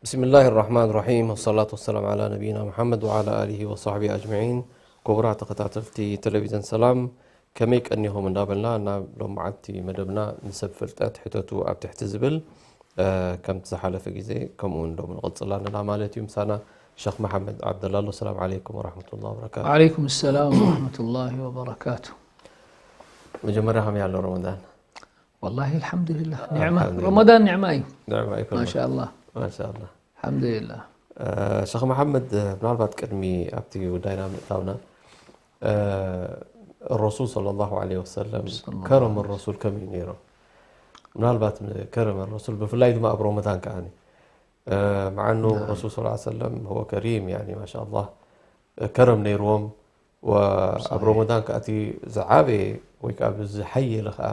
بسم الله الرحمن الرحيم، والصلاة والسلام على نبينا محمد وعلى آله وصحبه أجمعين. ክቡራት ተኸታተልቲ ቴሌቪዝን ሰላም፣ ከመይ ቀኒኹም እንዳበልና ናብ ሎማዓንቲ መደብና ንሰብ ፍልጠት ሕተቱ ኣብ ትሕቲ ዝብል፣ እ፣ ከምቲ ዝሓለፈ ግዜ ከምኡ እውን ሎም ንቕጽል ኣለና ማለት እዩ። ምሳና ሸኽ መሓመድ ዓብደላ ኣሎ። ሰላም ዓለይኩም ወራሕመቱላሂ ወበረካቱ። وعليكم السلام ورحمة الله وبركاته. መጀመርያ ከመይ ኣሎ ረመዳን? والله الحمد لله نعمة. الحمد لله. رمضان نعمة እዩ። ንዕማ ይኹን። ما شاء الله. ማሻኣላ። الحمد لله. እ፣ ሸኽ መሓመድ፣ ምናልባት ቅድሚ ኣብቲ ጉዳይና ምእታውና፣ እ፣ ረሱል ሰለላሁ ዐለይሂ ወሰለም صلى الله ከረም عليه ረሱል ከመይ እዩ ነይሮም? ምናልባት ከረም ረሱል ብፍላይ ድማ ኣብ ረመዳን ከዓኒ፣ እ፣ መዓኑ نعم. ረሱል ሰለላሁ ዐለይሂ ወሰለም هو كريم፣ ያኒ ማሻኣላ ከረም ነይርዎም። ወ-፣ ኣብ صحيح. ረመዳን ከኣ እቲ ዝዓበየ ወይ ከኣ ዝሓየለ ከኣ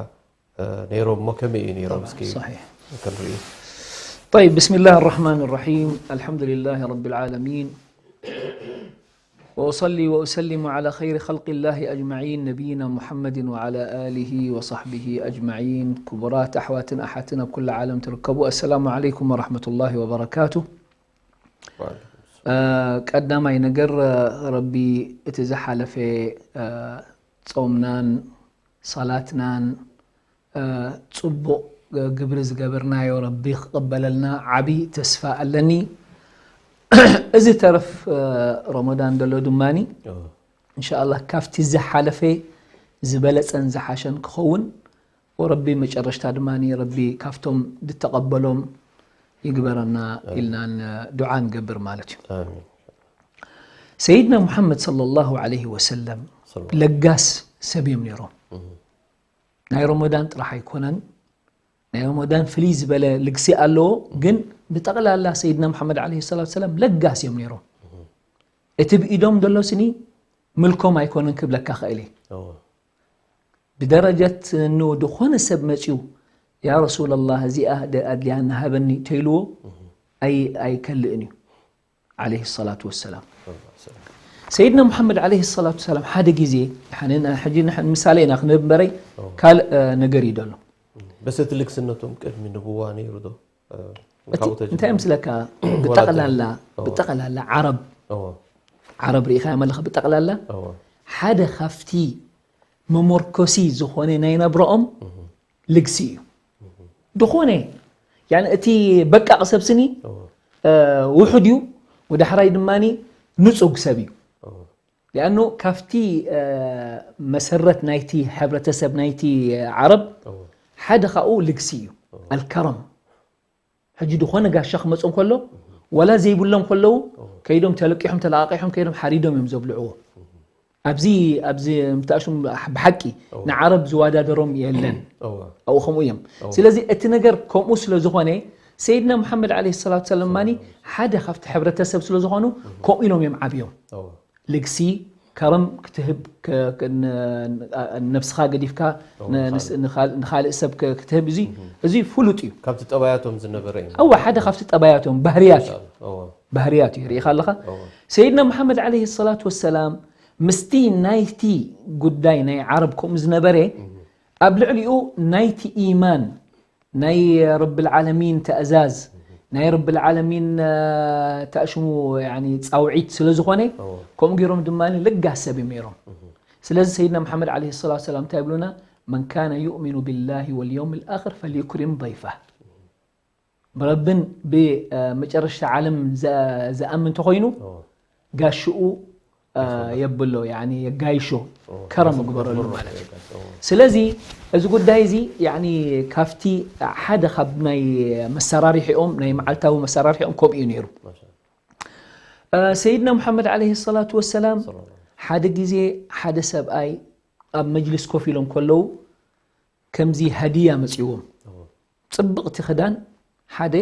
እ፣ ነይሮም እሞ ከመይ እዩ ነይሮም? طبعًا، እስኪ صحيح. ክንርኢ። طيب، بسم الله الرحمن الرحيم. الحمد لله رب العالمين. وأصلي وأسلم على خير خلق الله أجمعين، نبينا محمد وعلى آله وصحبه أجمعين. ክቡራት ኣሕዋትን ኣሓትን ኣብ ኩሉ ዓለም ትርከቡ፣ السلام عليكم ورحمة الله وبركاته. ወዓለይኩም ሰላም። እ፣ ቀዳማይ ነገር፣ እ፣ ረቢ እቲ ዝሓለፈ፣ እ፣ ጾምናን ሰላትናን፣ እ፣ ጽቡቕ ግብሪ ዝገበርናዮ ረቢ ክቕበለልና ዓቢ ተስፋ ኣለኒ። እዚ ተረፍ፣ እ፣ ረመዳን ዘሎ ድማኒ፣ ኦ። እንሻኣላህ ካብቲ ዝሓለፈ ዝበለጸን ዝሓሸን ክኸውን፣ ወረቢ መጨረሽታ ድማኒ ረቢ ካብቶም ዝተቐበሎም ይግበረና ኣሚን። ኢልና ን-፣ ዱዓ ንገብር ማለት እዩ። ኣሚን። ሰይድና ሙሓመድ ሰለላሁ ዐለይሂ ወሰለም ሰለላሁ ለጋስ ሰብ እዮም ነይሮም። እህ። ናይ ረመዳን ጥራሕ ኣይኮነን። ናይ ረመዳን ፍልይ ዝበለ ልግሲ ኣለዎ፣ ግን ብጠቕላላ ሰይድና ሙሓመድ ዐለይሂ ሰላቱ ወሰላም ለጋስ እዮም ነይሮም። እህ። እቲ ብኢዶም ዘሎ ስኒ ምልኮም ኣይኮነን ክብለካ ኽእል እየ። እወ። ብደረጀት ን-፣ ዝኾነ ሰብ መፅዩ፣ "ያ ረሱለላህ፣ እዚኣ ደ-፣ ኣድልያና ሃበኒ" ተይልዎ፣ እህ። ኣይ-፣ ኣይከልእን እዩ። ዐለይሂ ሰላቱ ወሰላም። ሰለላሁ ዐለይሂ ወሰለም። ሰይድና ሙሐመድ ዐለይሂ ሰላቱ ወሰላም ሓደ ግዜ፣ ያኒ፣ ሕጂ ንሕ-፣ ምሳሌ ኢና ክንህብ እምበረይ፣ ኦ። ካልእ፣ እ፣ ነገር እዩ ደሎ። በስ እቲ ልግስነቶም ቅድሚ ንቡዋ ነይሩ ዶ? እ፣ እቲ ካብኡ ተጀሚሩ? እንታይ ምስለካ፣ ወላ ብጠቕላላ፣ ኦ። ብጠቕላላ ዓረብ፣ ኦ። ዓረብ ርኢኻ ኣለኻ፣ ብጠቕላላ ኦ። ሓደ ካብቲ መመርኮሲ ዝኾነ ናይ ነብረኦም እህ። ልግሲ እዩ። ዝኾነ፣ ያኒ፣ እቲ በቃቕ ሰብ ስኒ፣ እዎ። እ፣ ውሑድ እዩ፣ ወዳሕራይ ድማኒ ንጹግ ሰብ እዩ። እዎ። ሊኣኑ ካብቲ፣ እ፣ መሰረት ናይቲ ሕብረተሰብ ናይቲ ዓረብ እዎ። ሓደ ካብኡ ልግሲ እዩ። እዎ። ኣልከረም። ሕጂ ዝኾነ ጋሻ ክመጾም ከሎ፣ ዋላ ዘይብሎም ከለዉ፣ እዎ። ከይዶም ተለቂሖም፣ ተለቃቂሖም፣ ከይዶም ሓሪዶም እዮም ዘብልዕዎ። ኣብዚ፣ ኣብዚ ምታእሹም ብሓቂ እዎ። ንዓረብ ዝወዳደሮም የለን። እዎ። ኣብኡ ከምኡ እዮም። እዎ። ስለዚ እቲ ነገር ከምኡ ስለ ዝኾነ፣ ሰይድና ሙሓመድ ዓለይሂ ሰላቱ ወሰላም ማኒ ሓደ ካብቲ ሕብረተሰብ ስለ ዝኾኑ፣ ከምኡ ኢሎም እዮም ዓብዮም። እዎ። ልግሲ፣ ከረም ክትህብ፣ ከ-፣ ከ-፣ ን-፣ ን-፣ ነብስኻ ገዲፍካ እዎ፣ ን-፣ ንስ-፣ ንኻልእ። ንኻል-፣ ንኻልእ ሰብ ከ-፣ ክትህብ፣ እዚ፣ እዎ። እዚ ፍሉጥ እዩ። ካብቲ ጠባያቶም ዝነበረ እዩ። እወ፣ ሓደ ካብቲ ጠባያቶም፣ ባህርያት እዩ። እዎ። ባህርያት እዩ። ርኢኻ ኣለኻ? እዎ። ሰይድና ሙሓመድ ዓለይሂ ሰላቱ ወሰላም ምስቲ ናይቲ ጉዳይ ናይ ዓረብ ከምኡ ዝነበረ፣ እዎ። ኣብ ልዕሊኡ ናይቲ ኢማን፣ ናይ ረብል ዓለሚን ትእዛዝ፣ ናይ ረብል ዓለሚን፣ እ፣ ተእሽሙ፣ ያኒ፣ ጻውዒት ስለ ዝኾነ፣ እዎ። ከምኡ ገይሮም ድማ ልጋስ ሰብ እዮም ነይሮም። እዎ። ስለዚ ሰይድና ሙሓመድ ዓለይሂ ሰላቱ ወሰላም እንታይ ይብሉና? "መን ካነ ዩእሚኑ ቢላሂ ወልየውሚል ኣኽር ፈልዩክሪም ضይፈህ." ብረብን ብ-፣ እ፣ መጨረሽታ ዓለም ዘ-፣ ዝኣምን እንተኾይኑ፣ እዎ። ጋሽኡ፣ እ፣ ይኽበር። የብሎ፣ ያኒ የጋይሾ፣ እዎ። ከረም ይኽበር። ግበረሉ ይኽበር። ማለት እዩ። እዎ። ስለዚ እዚ ጉዳይ እዚ፣ ያኒ ካብቲ ሓደ ካብ ናይ መሰራርሒኦም፣ ናይ መዓልታዊ መሰራርሒኦም ከምኡ እዩ ነይሩ። ማሻ። እ፣ ሰይድና ሙሓመድ ዓለይሂ ሰላቱ ወሰላም ሰለላሁ። ሓደ ግዜ ሓደ ሰብኣይ ኣብ መጅልስ ኮፍ ኢሎም ከለዉ፣ ከምዚ ሃዲያ መጺዎም። እዎ። ጽብቕቲ ክዳን ሓደ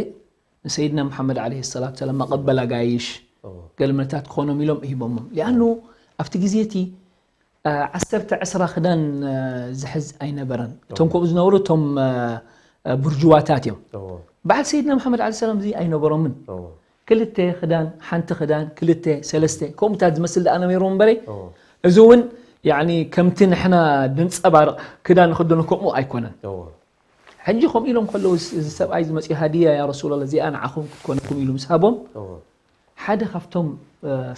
ንሰይድና ሙሓመድ ዓለይሂ ሰላቱ ሰላም መቐበል ኣጋይሽ፣ እዎ። ገለ መለታት ክኾኖም ኢሎም ሂቦሞም። ሊኣኑ ኣብቲ ግዜ እቲ፣ አ፣ ዓሰርተ ዕስራ ክዳን፣ አ፣ ዝሕዝ ኣይነበረን። እቶም እዎ። ከምኡ ዝነበሩ እቶም፣ አ፣ አ፣ ቡርጅዋታት እዮም። እዎ። በዓል ሰይድና ሙሓመድ ዓለይሂ ሰላም እዚ ኣይነበሮምን። እዎ። ክልተ ክዳን፣ ሓንቲ ክዳን፣ ክልተ፣ ሰለስተ፣ ከምኡታት ዝመስል ደኣ ነይሮም እምበረ፣ እዎ። እዚ እውን፣ ያኒ፣ ከምቲ ንሕና ድንጸባርቕ ክዳን ንኽደኖ ከምኡ ኣይኮነን። እዎ። ሕጂ ከምኡ ኢሎም ከለዉ፣ እዚ ሰብኣይ ዝመፅኡ ሃድያ፣ ያ ረሱላላህ፣ እዚኣ ንዓኹም ክትኮነኩም ኢሉ ምስ ሃቦም፣ ሓደ ካብቶም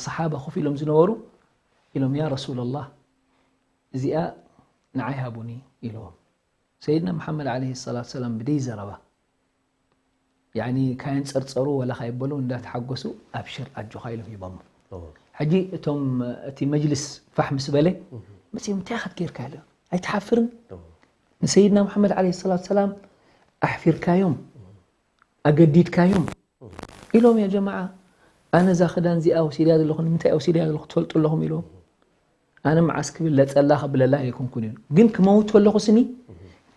ሰሓባ ኮፍ ኢሎም ዝነበሩ ኢሎም፣ ያ ረሱላላህ፣ እዚኣ ንዓይ ሃቡኒ ኢልዎም። ሰይድና መሓመድ ዓለይሂ ሰላቱ ሰላም ብደይ ዘረባ፣ ያኒ ካየንፀርፀሩ ወላ ካየበሉ እንዳተሓጎሱ፣ ኣብሽር ኣጆኻ ኢሎም ሂቦሞ። ሕጂ እቶም እቲ መጅልስ ፋሕ ምስ በለ መፅኦም፣ እንታይ ኢኻ ጌርካ ኢለ፣ ኣይትሓፍርን? ንሰይድና መሓመድ ዓለይሂ ሰላቱ ሰላም ኣሕፊርካዮም፣ ኣገዲድካዮም ኢሎም፣ ያ ጀማዓ፣ ኣነ እዛ ክዳን እዚኣ ወሲድያ ዘለኹ፣ ንምንታይ ወሲድያ ዘለኹ ትፈልጡ ኣለኹም ኢሎም። ኣነ መዓስ ክብል ለጸላ ክብለላ ኣይኮንኩን እዩ። ግን ክመውት ከለኹ ስኒ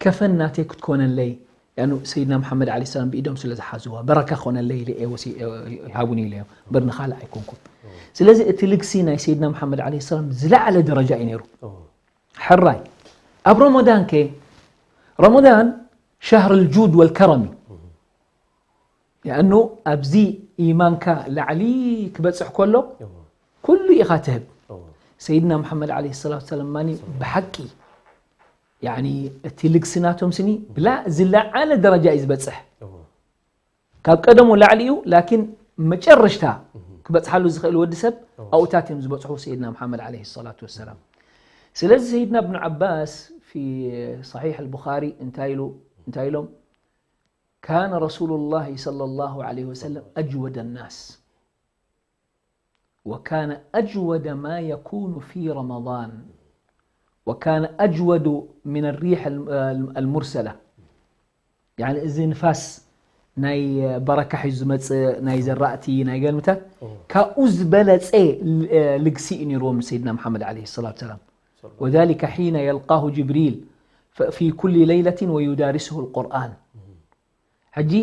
ከፈን ናተይ ክትኮነለይ፣ ያኑ ሰይድና መሓመድ ዓለይሂ ሰላም ብኢዶም ስለ ዝሓዝዋ በረካ ኮነለይ ኢለ እየ ወሲ-፣ ሃቡኒ ኢለ እዮም። እምበር ንኻልእ ኣይኮንኩን። ስለዚ እቲ ልግሲ ናይ ሰይድና መሓመድ ዓለይሂ ሰላም ዝለዓለ ደረጃ እዩ ነይሩ። ሕራይ ኣብ ረመዳን ከ፣ ረመዳን ሸህር ልጁድ ወልከረም እዩ። ያእኑ ኣብዚ ኢማንካ ላዕሊ ክበጽሕ ከሎ ኩሉ ኢኻ ትህብ። ሰይድና መሓመድ ዓለይሂ ሰላቱ ሰላም ማኒ ብሓቂ፣ ያኒ እቲ ልግሲ ናቶም ስኒ ብላ ዝለዓለ ደረጃ እዩ ዝበጽሕ። ካብ ቀደሙ ላዕሊ እዩ፣ ላኪን መጨረሽታ ክበጽሓሉ ዝኽእል ወዲ ሰብ ኣብኡታት እዮም ዝበጽሑ ሰይድና መሓመድ ዓለይሂ ሰላቱ ወሰላም። ስለዚ ሰይድና እብኑ ዓባስ ፊ ሰሒሕ ኣልቡኻሪ እንታይ ኢሉ፣ እንታይ ኢሎም፣ ካነ ረሱሉላሂ ሰለላሁ ዓለይሂ ወሰለም ኣጅወደ ናስ ወካነ ኣጅወደ ማ የኩኑ ፊ ረመዳን ወካነ ኣጅወዱ ሚን ሪሕ ኣልሙርሰላ። ያኒ እዚ ንፋስ ናይ በረካ ሒዙ ዝመጽእ ናይ ዘራእቲ ናይ ገልምታት ካብኡ ዝበለጸ ልግሲ እዩ ነይርዎም ንሰይድና መሓመድ ዓለይሂ ሰላቱ ሰላም። ወዛሊከ ሒነ የልቃሁ ጅብሪል ፊ ኩሊ ለይለትን ወዩዳሪስሁ ልቁርኣን። ሕጂ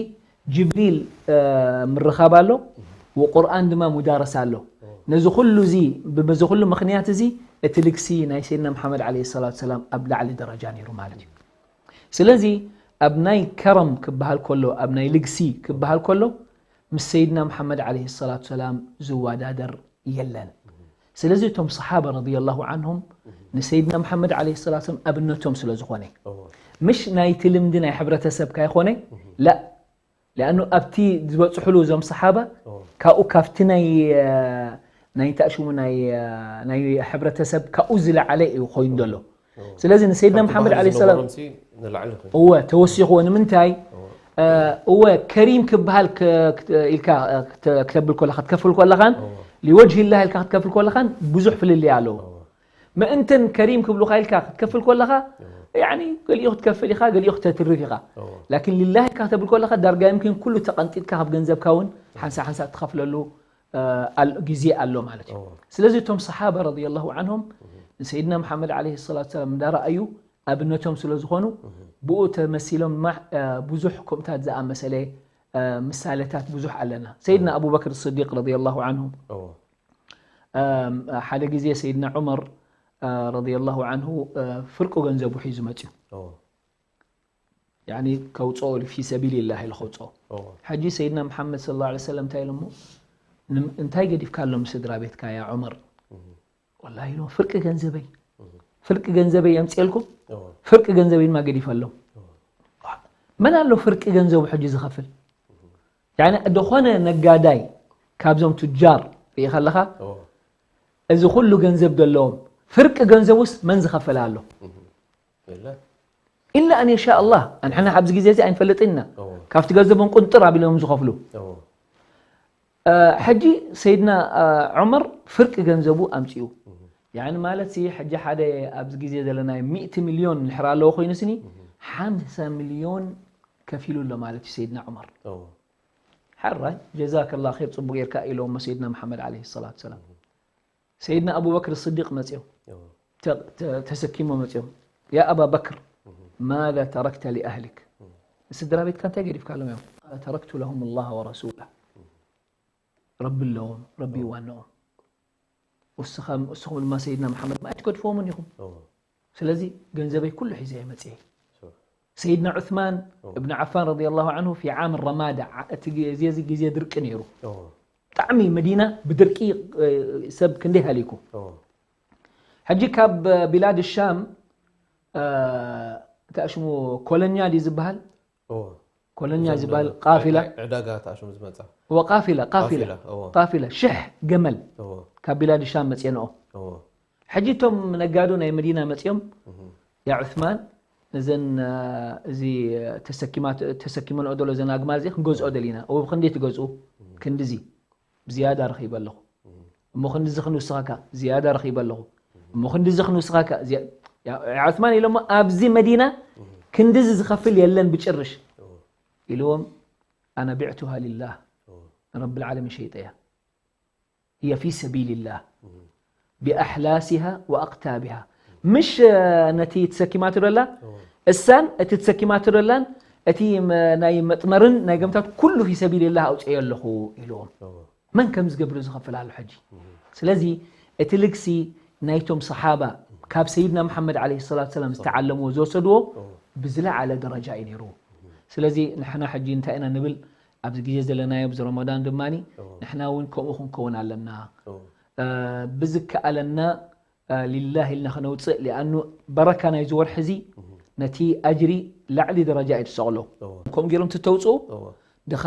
ጅብሪል ምርኻብ ኣሎ፣ ወቁርኣን ድማ ሙዳረስ ኣሎ። ነዚ ኩሉ እዚ፣ በዚ ኩሉ ምኽንያት እዚ እቲ ልግሲ ናይ ሰይድና መሓመድ ዓለይሂ ሰላቱ ሰላም ኣብ ላዕሊ ደረጃ ነይሩ ማለት እዩ። ስለዚ ኣብ ናይ ከረም ክበሃል ከሎ፣ ኣብ ናይ ልግሲ ክበሃል ከሎ ምስ ሰይድና መሓመድ ዓለይሂ ሰላቱ ሰላም ዝወዳደር የለን። ስለዚ እቶም ሰሓባ ረዲየላሁ ዓንሁም ንሰይድና መሓመድ ዓለይሂ ሰላቱ ሰላም ኣብነቶም ስለ ዝኾነ፣ ምሽ ናይቲ ልምዲ ናይ ሕብረተሰብ ካይኾነ፣ ላ፣ ሊኣኑ ኣብቲ ዝበፅሕሉ እዞም ሰሓባ ካብኡ ካብቲ ናይ፣ ናይ እንታይ ሽሙ ናይ፣ ናይ ሕብረተሰብ ካብኡ ዝለዓለ እዩ ኮይኑ ዘሎ። ስለዚ ንሰይድና መሓመድ ዓለይሂ ሰላም እወ ተወሲኽዎ። ንምንታይ እወ ከሪም ክበሃል ኢልካ ክተብል ከለኻ፣ ክትከፍል ከለኻን ሊወጅሂላህ ኢልካ ክትከፍል ከለኻን ብዙሕ ፍልልይ ኣለዎ። ምእንትን ከሪም ክብሉኻ ኢልካ ክትከፍል ከለኻ፣ ያኒ ገሊኡ ክትከፍል ኢኻ፣ ገሊኡ ክተትርፍ ኢኻ። ላኪን ሊላህ ኢልካ ክትብል ከለኻ ዳርጋ ይምኪን ኩሉ ተቐንጢጥካ ካብ ገንዘብካ እውን ሓንሳእ ሓንሳእ ትኸፍለሉ ግዜ ኣሎ ማለት እዩ። ስለዚ እቶም ሰሓባ ረዲየላሁ ዓንሁም ንሰይድና መሓመድ ዓለይሂ ሰላቱ ሰላም እንዳረኣዩ ኣብነቶም ስለ ዝኾኑ ብኡ ተመሲሎም ድማ ብዙሕ ከምኡታት ዝኣመሰለ ምሳሌታት ብዙሕ ኣለና። ሰይድና ኣቡበክር ስዲቅ ረዲየላሁ ዓንሁ ሓደ ግዜ ሰይድና ዑመር ረዲየላሁ ዓንሁ ፍርቂ ገንዘቡ ሒዙ መፅዩ። ያኒ ከውፅኦ ኢሉ ፊ ሰቢልላህ ኢሉ ከውፅኦ። ሕጂ ሰይድና መሓመድ ሰለላሁ ዐለይሂ ወሰለም እንታይ ኢሎሞ? እንታይ ገዲፍካሎም ስድራ ቤትካ ያ ዑመር? ወላሂ ኢሎሞ ፍርቂ ገንዘበይ፣ ፍርቂ ገንዘበይ የምፅኤልኩም፣ ፍርቂ ገንዘበይ ድማ ገዲፈሎም። መን ኣሎ ፍርቂ ገንዘቡ ሕጂ ዝኸፍል? ያኒ ዝኾነ ነጋዳይ ካብዞም ቱጃር ርኢ ከለኻ እዚ ኩሉ ገንዘብ ዘለዎም ፍርቂ ገንዘቡስ መን ዝኸፈለ ኣሎ? ኢላ ኣን የሻ ኣላህ። ኣንሕና ኣብዚ ግዜ እዚ ኣይንፈልጥን ኢና። ካብቲ ገንዘቦም ቁንጥር ኣቢሎም ዝኸፍሉ። ሕጂ ሰይድና ዑመር ፍርቂ ገንዘቡ ኣምፅኡ። ያኒ ማለት ሲ ሕጂ ሓደ ኣብዚ ግዜ ዘለናዮ ሚእቲ ሚልዮን እንድሕር ኣለዎ ኮይኑ ስኒ ሓምሳ ሚልዮን ከፊሉ ኣሎ ማለት እዩ ሰይድና ዑመር። ሕራይ ጀዛከላ ኸይር ፅቡቅ ጌርካ ኢሎሞ ሰይድና መሓመድ ዓለይሂ ሰላቱ ሰላም። ሰይድና ኣቡበክር ስዲቅ መፅኦም ተሰኪሞ መፅኦም ያ ኣባ በክር ማዛ ተረክተ ሊኣህሊክ ንስድራ ቤትካ እንታይ ገዲፍካሎም እዮም? ተረክቱ ለሁም ላህ ወረሱላ ረቢ ኣለዎም ረቢ ይዋንኦም። እስኹም ድማ ሰይድና መሓመድ ኣይትገድፍዎምን ኢኹም። ስለዚ ገንዘበይ ኩሉ ሒዘ እየ መፅየ። ሰይድና ዑስማን እብን ዓፋን ረዲየላሁ ዓንሁ ፊ ዓም ረማዳ እቲ ግዜ እዚ ግዜ ድርቂ ነይሩ። ብጣዕሚ መዲና ብድርቂ ሰብ ክንደይ ሃሊኩ። ሕጂ ካብ ቢላድ ሻም እንታይ ሽሙ ኮሎኛ ድዩ ዝበሃል ኮሎኛ ዝበሃል ቃፊላ ዕዳጋ ተኣሽሙ ዝመጻ እወ ቃፊላ ቃፊላ ቃፊላ ሽሕ ገመል ካብ ቢላድ ሻም መጽየንኦ ሕጂ እቶም ነጋዶ ናይ መዲና መጽዮም ያ ዑስማን እዘን እዚ ተሰኪመንኦ ዘሎ ዘን ኣግማል እዚ ክንገዝኦ ደሊና እወ ብክንደይ ትገዝኡ ክንድዚ ብዝያዳ ረኺበ ኣለኹ እሞ ክንድዚ ክንውስኸካ ዝያዳ ረኺበ ኣለኹ እሞ ክንድዚ ክንውስኸካ ዑስማን ኢሎሞ ኣብዚ መዲና ክንድዚ ዝኸፍል የለን ብጭርሽ ኢልዎም ኣነ ቢዕቱሃ ሊላህ ንረቢ ልዓለሚን ሸይጠያ هي في سبيل الله بأحلاسها وأقتابها ምሽ ነቲ ተሰኪማቶ ደላ እሳን እቲ ተሰኪማቶ ደላን እቲ ናይ መጥመርን ናይ ገምታት ኩሉ في سبيل الله ኣውፅኤ ኣለኹ ኢልዎም መን ከም ዝገብር ዝኸፍል ኣሎ ሕጂ ስለዚ እቲ ልግሲ ናይቶም ሰሓባ ካብ ሰይድና መሓመድ ዓለይሂ ሰላቱ ሰላም ዝተዓለምዎ ዝወሰድዎ ብዝለዓለ ደረጃ እዩ ነይሩ ስለዚ ንሕና ሕጂ እንታይ ኢና ንብል ኣብዚ ግዜ ዘለናዮ ኣብዚ ረመዳን ድማ ንሕና እውን ከምኡ ክንከውን ኣለና ብዝከኣለና ሊላህ ኢልና ክነውፅእ ሊኣኑ በረካ ናይዚ ወርሒ እዚ ነቲ ኣጅሪ ላዕሊ ደረጃ እዩ ትሰቕሎ ከምኡ ገይሮም ትተውፅኡ ድኻ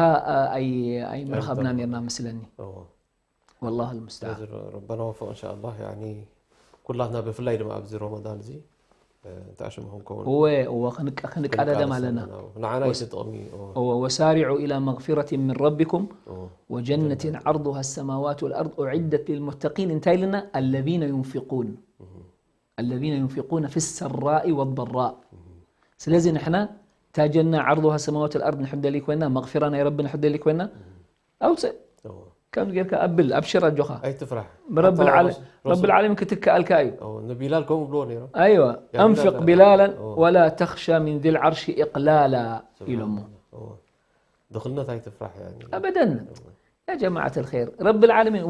ኣይምረኸብና ነርና መስለኒ والله المستعان ربنا وفق إن شاء الله يعني ኩላትና ብፍላይ ድማ ኣብዚ ረመዳን እዚ እንታይ ሽሙ ክንከውን እወ እወ ክንቀዳደም ኣለና ንዓና ይስጥቕሚ እወ وسارعوا إلى مغفرة من ربكم وجنة عرضها السماوات والأرض أعدت للمتقين እንታይ ኢልና الذين ينفقون الذين ينفقون في السراء والضراء ስለዚ ንሕና ታጀና عرضها السماوات والأرض ንሕደሊ ኮይና መغفرة ናይ ረቢ ንሕደሊ ኮይና ኣውፅእ ከምዚ ጌርካ ኣብል ኣብሽር ኣጆኻ ኣይትፍራሕ ረቢ ልዓለሚን ክትከኣልካ እዩ ንቢላል ከምኡ ብልዎ ነይሮም ኣይዋ أنفق بلالا ولا تخشى من ذي العرش إقلالا ኢሎሞ ድኽነት ኣይትፍራሕ أبدا يا جماعة الخير رب العالمين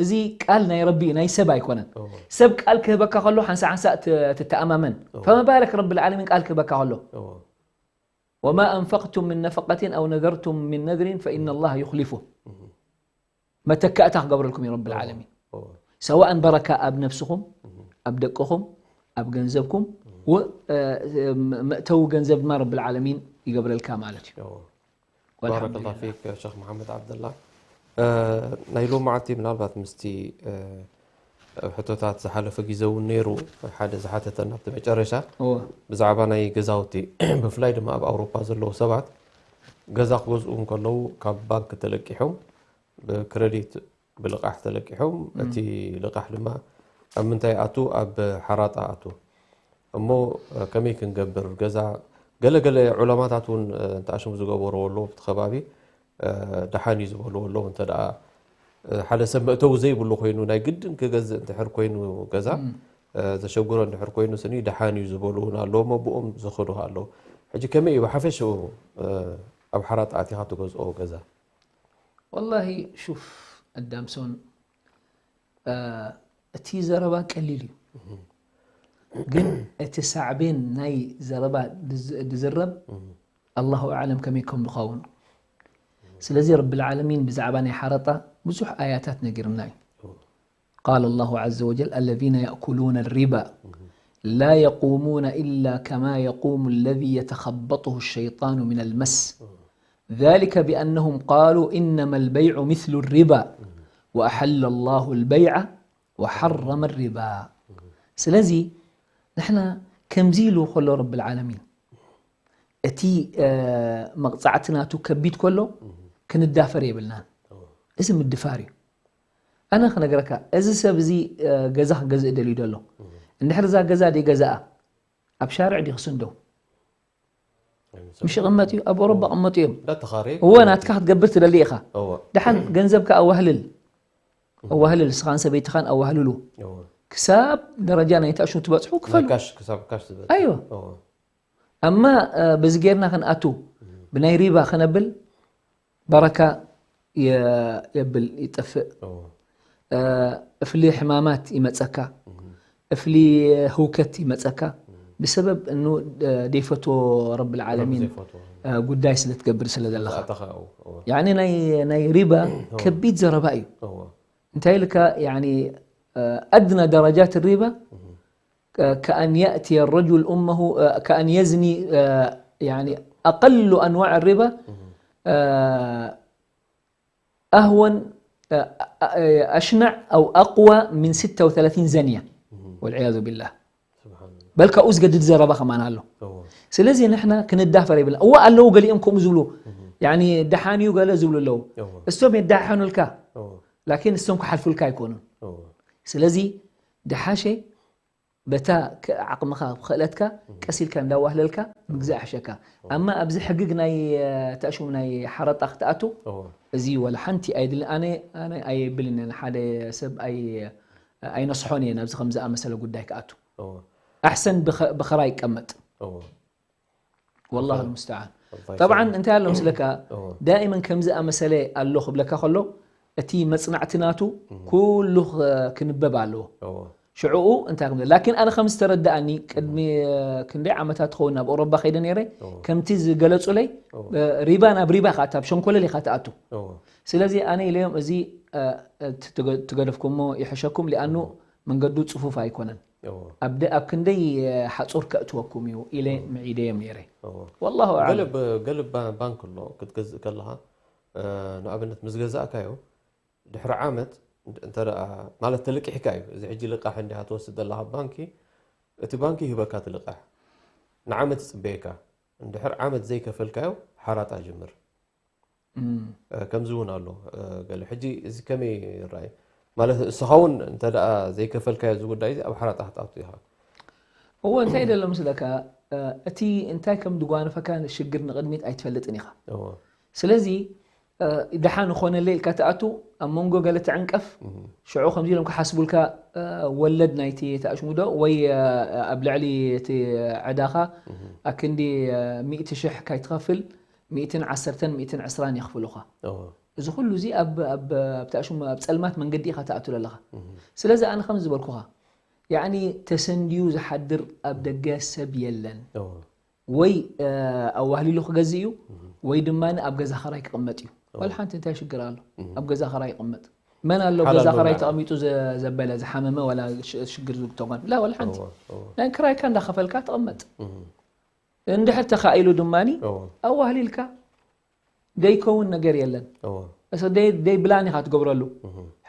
እዚ ቃል ናይ ረቢ ናይ ሰብ ኣይኮነን ሰብ ቃል ክህበካ ከሎ ሓንሳ ሓንሳ ትተኣማመን فما بالك رب العالمين ቃል ክህበካ ከሎ وما أنفقتم من نفقة أو نذرتم من نذر فإن الله يخلفه መተካእታ ክገብረልኩም እዩ ረቢ ዓለሚን ሰዋእን በረካ ኣብ ነፍስኹም ኣብ ደቅኹም ኣብ ገንዘብኩም መእተዊ ገንዘብ ድማ ረቢ ዓለሚን ይገብረልካ ማለት እዩ ባረከላ ፊክ ሸክ መሓመድ ዓብደላ ናይ ሎመዓልቲ ምናልባት ምስቲ ሕቶታት ዝሓለፈ ግዜ እውን ነይሩ ሓደ ዝሓተተና ኣብቲ መጨረሻ ብዛዕባ ናይ ገዛውቲ ብፍላይ ድማ ኣብ ኣውሮፓ ዘለዉ ሰባት ገዛ ክገዝኡ እንከለዉ ካብ ባንክ ተለቂሖም ብክረዲት ብልቃሕ ተለቂሖም እቲ ልቃሕ ድማ ኣብ ምንታይ ኣቱ ኣብ ሓራጣ ኣቱ እሞ ከመይ ክንገብር ገዛ ገለገለ ዑለማታት እውን እንተኣሽሙ ዝገበርዎ ኣለዉ ኣብቲ ከባቢ ደሓን እዩ ዝበልዎ ኣለዉ እንተ ሓደ ሰብ መእተዊ ዘይብሉ ኮይኑ ናይ ግድን ክገዝእ እንድሕር ኮይኑ ገዛ ዘሸግሮ እንድሕር ኮይኑ ስኒ ደሓን እዩ ዝበሉ እውን ኣለዉ መብኦም ዝኽዱ ኣለዉ ሕጂ ከመይ እዩ ብሓፈሽኡ ኣብ ሓራጣ ኣቲኻ ትገዝኦ ገዛ ወላሂ ሹፍ ኣዳምሶን እቲ ዘረባ ቀሊል እዩ ግን እቲ ሳዕቤን ናይ ዘረባ ዝዝረብ ኣላሁ ኣዕለም ከመይ ከም ዝኸውን ስለዚ ረቢ ልዓለሚን ብዛዕባ ናይ ሓረጣ ብዙሕ ኣያታት ነጊርና እዩ قال الله عز وجل الذين يأكلون الربا لا يقومون إلا كما يقوم الذي يتخبطه الشيطان من المس ذلك بأنهم قالوا إنما البيع مثل الربا وأحل الله البيع وحرم الربا ስለዚ ንሕና ከምዚ ኢሉ ከሎ ረቢ ልዓለሚን እቲ መቕፃዕቲ ናቱ ከቢድ ከሎ ክንዳፈር የብልናን እዚ ምድፋር እዩ ኣነ ክነገረካ እዚ ሰብ እዚ ገዛ ክገዝእ ደልዩ ደሎ እንድሕር እዛ ገዛ ደይገዛኣ ኣብ ሻርዕ ድዩ ክስንዶ ምሽ ይቕመጥ እዩ ኣብ ኦሮባ ቅመጡ እዮም እወ ናትካ ክትገብር ትደሊ ኢኻ ድሓን ገንዘብካ ኣዋህልል ኣዋህልል እስኻን ሰበይትኻን ኣዋህልሉ ክሳብ ደረጃ ናይ ተእሹ ትበፅሑ ክፈሉ ኣይዋ ኣማ በዚ ጌርና ክንኣቱ ብናይ ሪባ ክነብል በረካ የብል ይጠፍእ እፍሊ ሕማማት ይመፀካ እፍሊ ህውከት ይመፀካ ብሰበብ እኑ ደይፈትዎ ረብ ልዓለሚን ጉዳይ ስለ ትገብር ስለ ዘለካ ናይ ሪባ ከቢድ ዘረባ እዩ እንታይ ኢልካ ኣድና ደረጃት ሪባ كأن يأتي الرجل أمه كأن يزني يعني ኣቀሉ ኣንዋዕ ሪባ ኣህወን ኣሽናዕ ኣው ኣቅዋ ምን ስተ ወተላቲን ዘንያ ወልዕያዙ ቢላህ። በል ካብኡ ዝገድድ ዘረባ ከማን ኣሎ። ስለዚ ንሕና ክንዳፈር የብልና። እዋ ኣለዉ ገሊኦም ከምኡ ዝብሉ፣ ያኒ ደሓን እዩ ገለ ዝብሉ ኣለዉ። እሶም የደሓኑልካ፣ ላኪን እሶም ክሓልፉልካ ኣይኮኑን። ስለዚ ደሓሸ በታ ዓቕምኻ ክእለትካ ቀስ ኢልካ እንዳዋህለልካ ምግዛእ ሕሸካ። ኣማ ኣብዚ ሕግግ ናይ ተእሽሙ ናይ ሓረጣ ክትኣቱ፣ እዚ ወላ ሓንቲ ኣይድልን። ኣነ ኣነ ኣይብልን፣ ሓደ ሰብ ኣይ ኣይነስሖን እየ ናብዚ ከም ዝኣመሰለ ጉዳይ ክኣቱ። ኣሕሰን ብኸ- ብኸራ ይቀመጥ። ወላሁ ልሙስተዓን። ጠብዓን እንታይ ኣሎ ምስለካ፣ ዳእመን ከም ዝኣመሰለ ኣሎ ክብለካ ከሎ፣ እቲ መፅናዕቲ ናቱ ኩሉ ክ- ክንበብ ኣለዎ። ሽዕኡ እንታይ ከም ላኪን ኣነ ከም ዝተረዳኣኒ ቅድሚ ክንደይ ዓመታት ትኸውን ናብ ኣውሮባ ከይደ ነይረ። ከምቲ ዝገለፁለይ፣ ሪባ ናብ ሪባ ኢኻ፣ እታ ሸንኮለል ኢኻ ትኣቱ። ስለዚ ኣነ ኢለዮም እዚ ትገደፍኩሞ ይሕሸኩም ሊኣኑ መንገዱ ፅፉፍ ኣይኮነን። ኣብ ክንደይ ሓፁር ከእትወኩም እዩ ኢለ ምዒደዮም ነይረ። ወላሁ ኣዕለም። ገለ ባንክ ኣሎ ክትገዝእ ከለኻ ንኣብነት ምስ ገዛእካዮ ድሕሪ ዓመት እንተ ማለት ተለቂሕካ እዩ። እዚ ሕጂ ልቃሕ እንዲኻ ትወስድ ዘለኻ ባንኪ፣ እቲ ባንኪ ይህበካ እቲ ልቃሕ፣ ንዓመት ይፅበየካ። እንድሕር ዓመት ዘይከፈልካዮ ሓራጣ ጅምር። ከምዚ እውን ኣሎ ገለ። ሕጂ እዚ ከመይ ይረኣይ? ማለት እስኻ እውን እንተ ደኣ ዘይከፈልካዮ እዚ ጉዳይ እዚ ኣብ ሓራጣ ክትኣቱ ኢኻ። እዎ፣ እንታይ ደሎ ምስለካ፣ እቲ እንታይ ከም ድጓንፈካ ሽግር ንቕድሚት ኣይትፈልጥን ኢኻ። ስለዚ ደሓን ኾነለ ኢልካ ትኣቱ፣ ኣብ መንጎ ገለ ትዕንቀፍ፣ ሽዑ ከምዚ ኢሎም ክሓስቡልካ፣ ወለድ ናይቲ ተኣሽሙዶ ወይ ኣብ ልዕሊ እቲ ዕዳኻ ኣክንዲ ሚእቲ ሽሕ ካይትኸፍል ሚእትን ዓሰርተን ሚእትን ዕስራን የኽፍሉኻ። እዚ ኩሉ እዚ ኣብ ኣብ ኣብ ተኣሽሙ ኣብ ጸልማት መንገዲ ኢኻ ትኣቱ ዘለኻ። ስለዚ ኣነ ከም ዝበልኩኻ፣ ያዕኒ ተሰንድዩ ዝሓድር ኣብ ደገ ሰብ የለን። ወይ ኣዋህሊሉ ክገዝእ እዩ፣ ወይ ድማ ኣብ ገዛ ኸራይ ክቕመጥ እዩ። ዋላ ሓንቲ እንታይ ሽግር ኣሎ? ኣብ ገዛ ኸራይ ይቕመጥ። መን ኣሎ ኣብ ገዛ ኸራይ ተቐሚጡ ዘበለ፣ ዝሓመመ፣ ዋላ ሽግር ዝግተጎን? ላ፣ ዋላ ሓንቲ። ናይ ክራይካ እንዳኸፈልካ ትቕመጥ። እንድሕር ተኻኢሉ ድማ ኣዋህሊልካ ዘይከውን ነገር የለን። ደይ ብላን ኢኻ ትገብረሉ።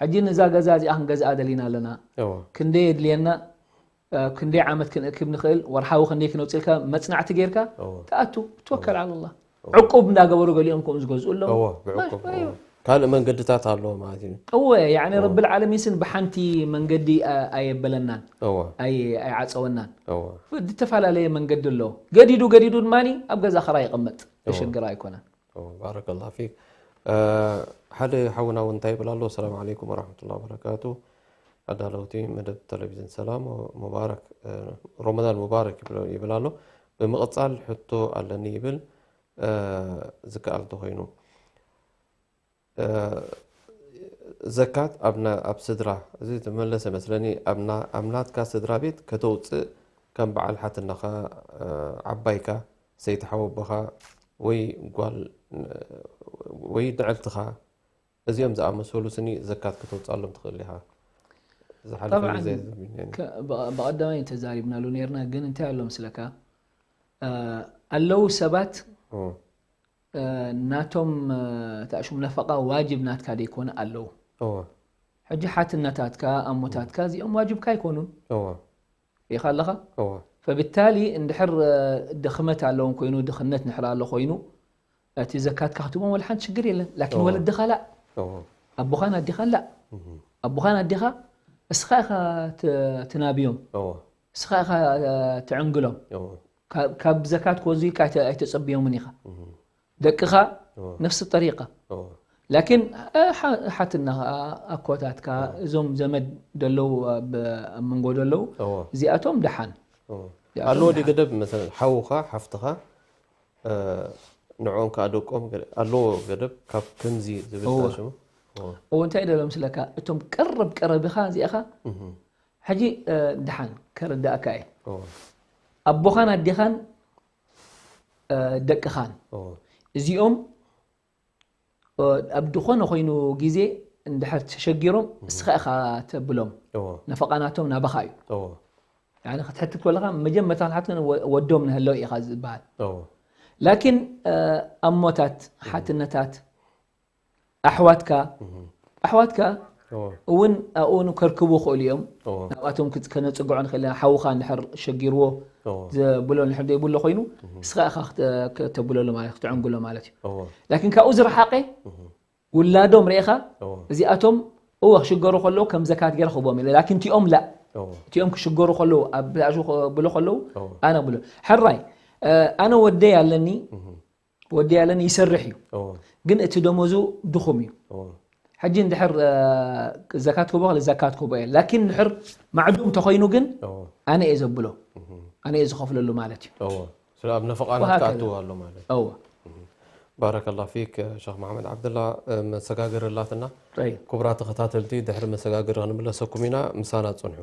ሕጂ ነዛ ገዛ እዚኣ ክንገዝኣ ደሊና ኣለና፣ ክንደይ የድልየና፣ ክንደይ ዓመት ክንእክብ ንኽእል፣ ወርሓዊ ክንደይ ክነውፅልካ መፅናዕቲ ጌርካ ትኣቱ። ትወከል ዓለላ። ዕቁብ እንዳገበሩ ገሊኦም ከምኡ ዝገዝኡ ኣለዉ። ካልእ መንገድታት ኣለዎ ማለት እዩ። እወ፣ ያዕኒ ረብል ዓለሚን ስን ብሓንቲ መንገዲ ኣየበለናን ኣይዓፀወናን። ዝተፈላለየ መንገዲ ኣለዎ። ገዲዱ ገዲዱ ድማ ኣብ ገዛ ኸራይ ይቕመጥ፣ የሸግር ኣይኮነን። ባረከላ ፊክ። ሓደ ሓውና እውን እንታይ ይብል ኣሎ? ሰላም ዓለይኩም ወራሕመቱላ ወበረካቱ። ኣዳለውቲ መደብ ቴሌቪዝን ሰላም ሙባረክ፣ ሮመዳን ሙባረክ ይብል ኣሎ። ብምቕፃል ሕቶ ኣለኒ ይብል፣ ዝከኣል እንተኾይኑ ዘካት ኣብ ስድራ፣ እዚ ተመለሰ መስለኒ፣ ኣብ ናትካ ስድራ ቤት ከተውፅእ ከም በዓል ሓትናኻ፣ ዓባይካ፣ ሰይቲ ሓወቦኻ ወይ ጓል ወይ ንዕልትኻ፣ እዚኦም ዝኣመሰሉ ስኒ ዘካት ከተውፅኣሎም ትኽእል ኢኻ። ዝሓለፈ ግዜ ብቐዳማይ ተዛሪብናሉ ነርና፣ ግን እንታይ ኣሎ ምስለካ፣ ኣለዉ ሰባት ናቶም ተኣሽሙ ነፈቃ ዋጅብ ናትካ ደይኮነ ኣለዉ። ሕጂ ሓትነታትካ ኣሞታትካ እዚኦም ዋጅብካ ኣይኮኑን። ኢኻ ኣለኻ። ፈብታሊ እንድሕር ድኽመት ኣለዎም ኮይኑ፣ ድኽነት ንሕር ኣሎ ኮይኑ፣ እቲ ዘካትካ ክትቦም ወላ ሓንቲ ሽግር የለን። ላኪን ወለድኻ ላእ፣ ኣቦኻን ኣዴኻን ላእ። ኣቦኻን ኣዴኻ እስኻ ኢኻ ትናብዮም፣ እስኻ ኢኻ ትዕንግሎም። ካብ ዘካት ክወዙ ኢልካ ኣይተጸብዮምን ኢኻ። ደቅኻ ነፍሲ ጠሪቃ። ላኪን ሓትና ኣኮታትካ እዞም ዘመድ ደለዉ ኣብ መንጎ ደለዉ እዚኣቶም ደሓን ኣለዎ ዲ ገደብ? መሰለን ሓውኻ ሓፍትኻ ንዕኦም ከዓ ደቆም ኣለዎ ገደብ? ካብ ከምዚ ዝብል ሽሙ እዎ እንታይ ደሎ ምስለካ፣ እቶም ቀረብ ቀረብኻ እዚኣኻ ሕጂ ደሓን ከረዳእካ እየ። ኣቦኻን ኣዴኻን ደቅኻን እዚኦም ኣብ ዝኾነ ኮይኑ ግዜ እንድሕር ተሸጊሮም እስኻ ኢኻ ተብሎም። ነፈቃናቶም ናባኻ እዩ። ክትሕትት ከለኻ መጀመርታ ክትሓትት ወዶም ንህለው ኢኻ ዝበሃል። ላኪን ኣሞታት ሓትነታት ኣሕዋትካ ኣሕዋትካ እውን ኣብኡ ከርክቡ ይኽእሉ እዮም። ናብኣቶም ከነፅግዖ ንኽእል ኢና። ሓውኻ እንድሕር ሸጊርዎ ዘብሎ እንድሕር ዘይብሎ ኮይኑ እስኻ ኢኻ ክተ- ከተብለሉ ማለት ክትዕንግሎ ማለት እዩ። ላኪን ካብኡ ዝረሓቐ ውላዶም ርኢኻ እዚኣቶም እወ ክሽገሩ ከለዉ ከም ዘካት ገይረ ክህቦም ኢለ ላኪን እቲኦም ላ እቲኦም ክሽገሩ ከለዉ ኣብ ብላሹ ክብሉ ከለዉ ኣነ ብሎ ሕራይ ኣነ ወደይ ኣለኒ ወዲ ያለን ይሰርሕ እዩ ግን እቲ ደሞዙ ድኹም እዩ ሕጂ እንድሕር ዘካት ክቦ ክል ዘካት ክቦ እየ ላኪን እንድሕር ማዕዱም ተኾይኑ ግን ኣነ እየ ዘብሎ ኣነ እየ ዝኸፍለሉ ማለት እዩ እወ ስለ ኣብ ነፈቓና وهكذا. ትኣትዎ ኣሎ ማለት እዩ እወ ባረከላ ፊክ ሸኽ መሓመድ ዓብደላ መሰጋገሪ ኣላትና طيب ክቡራት ተኸታተልቲ ድሕሪ መሰጋገሪ ክንምለሰኩም ኢና ምሳና ፅንሑ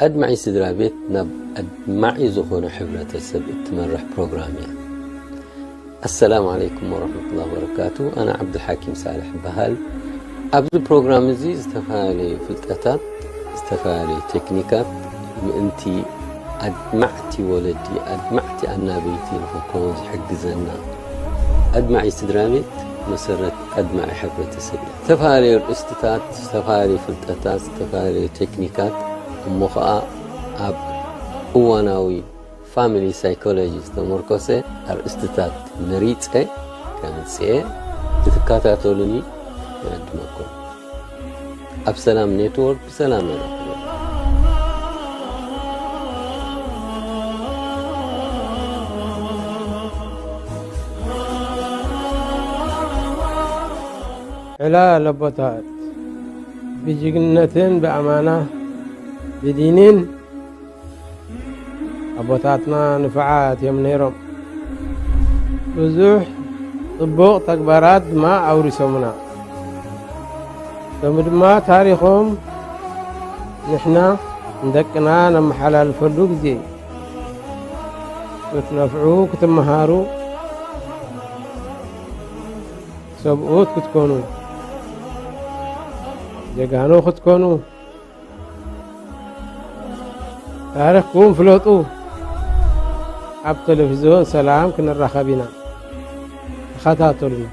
ኣድማዒ ስድራ ቤት ናብ ኣድማዒ ዝኾነ ሕብረተሰብ እትመርሕ ፕሮግራም እያ። ኣሰላሙ ዓለይኩም ወረሕመቱላሂ ወበረካቱ። ኣነ ዓብዱልሓኪም ሳልሕ እበሃል። ኣብዚ ፕሮግራም እዚ ዝተፈላለዩ ፍልጠታት፣ ዝተፈላለዩ ቴክኒካት ምእንቲ ኣድማዕቲ ወለዲ፣ ኣድማዕቲ ኣናበይቲ ንኽንከውን ዝሕግዘና ኣድማዒ ስድራ ቤት መሰረት ኣድማዒ ሕብረተሰብ እዩ። ዝተፈላለዩ ርእስትታት፣ ዝተፈላለዩ ፍልጠታት፣ ዝተፈላለዩ ቴክኒካት እሞ ኸዓ ኣብ እዋናዊ ፋሚሊ ሳይኮሎጂ ዝተመርኮሰ ኣርእስትታት መሪፀ ከምፅኤ ክትከታተሉኒ ይዕድመኩም። ኣብ ሰላም ኔትወርክ ብሰላም የራኽበና። ዕላል ኣቦታት ብጅግንነትን ብኣማና ብዲንን ኣቦታትና ንፉዓት እዮም ነይሮም። ብዙሕ ጽቡቕ ተግባራት ድማ ኣውሪሶምና። ሎሚ ድማ ታሪኾም ንሕና ንደቅና ነመሓላልፈሉ ግዜ እዩ። ክትነፍዑ፣ ክትመሃሩ፣ ሰብኡት ክትኮኑ፣ ጀጋኑ ክትኮኑ፣ ታሪኽኩም ፍለጡ። ኣብ ቴሌቪዝዮን ሰላም ክንራኸብ ኢና። ተኸታተሉና።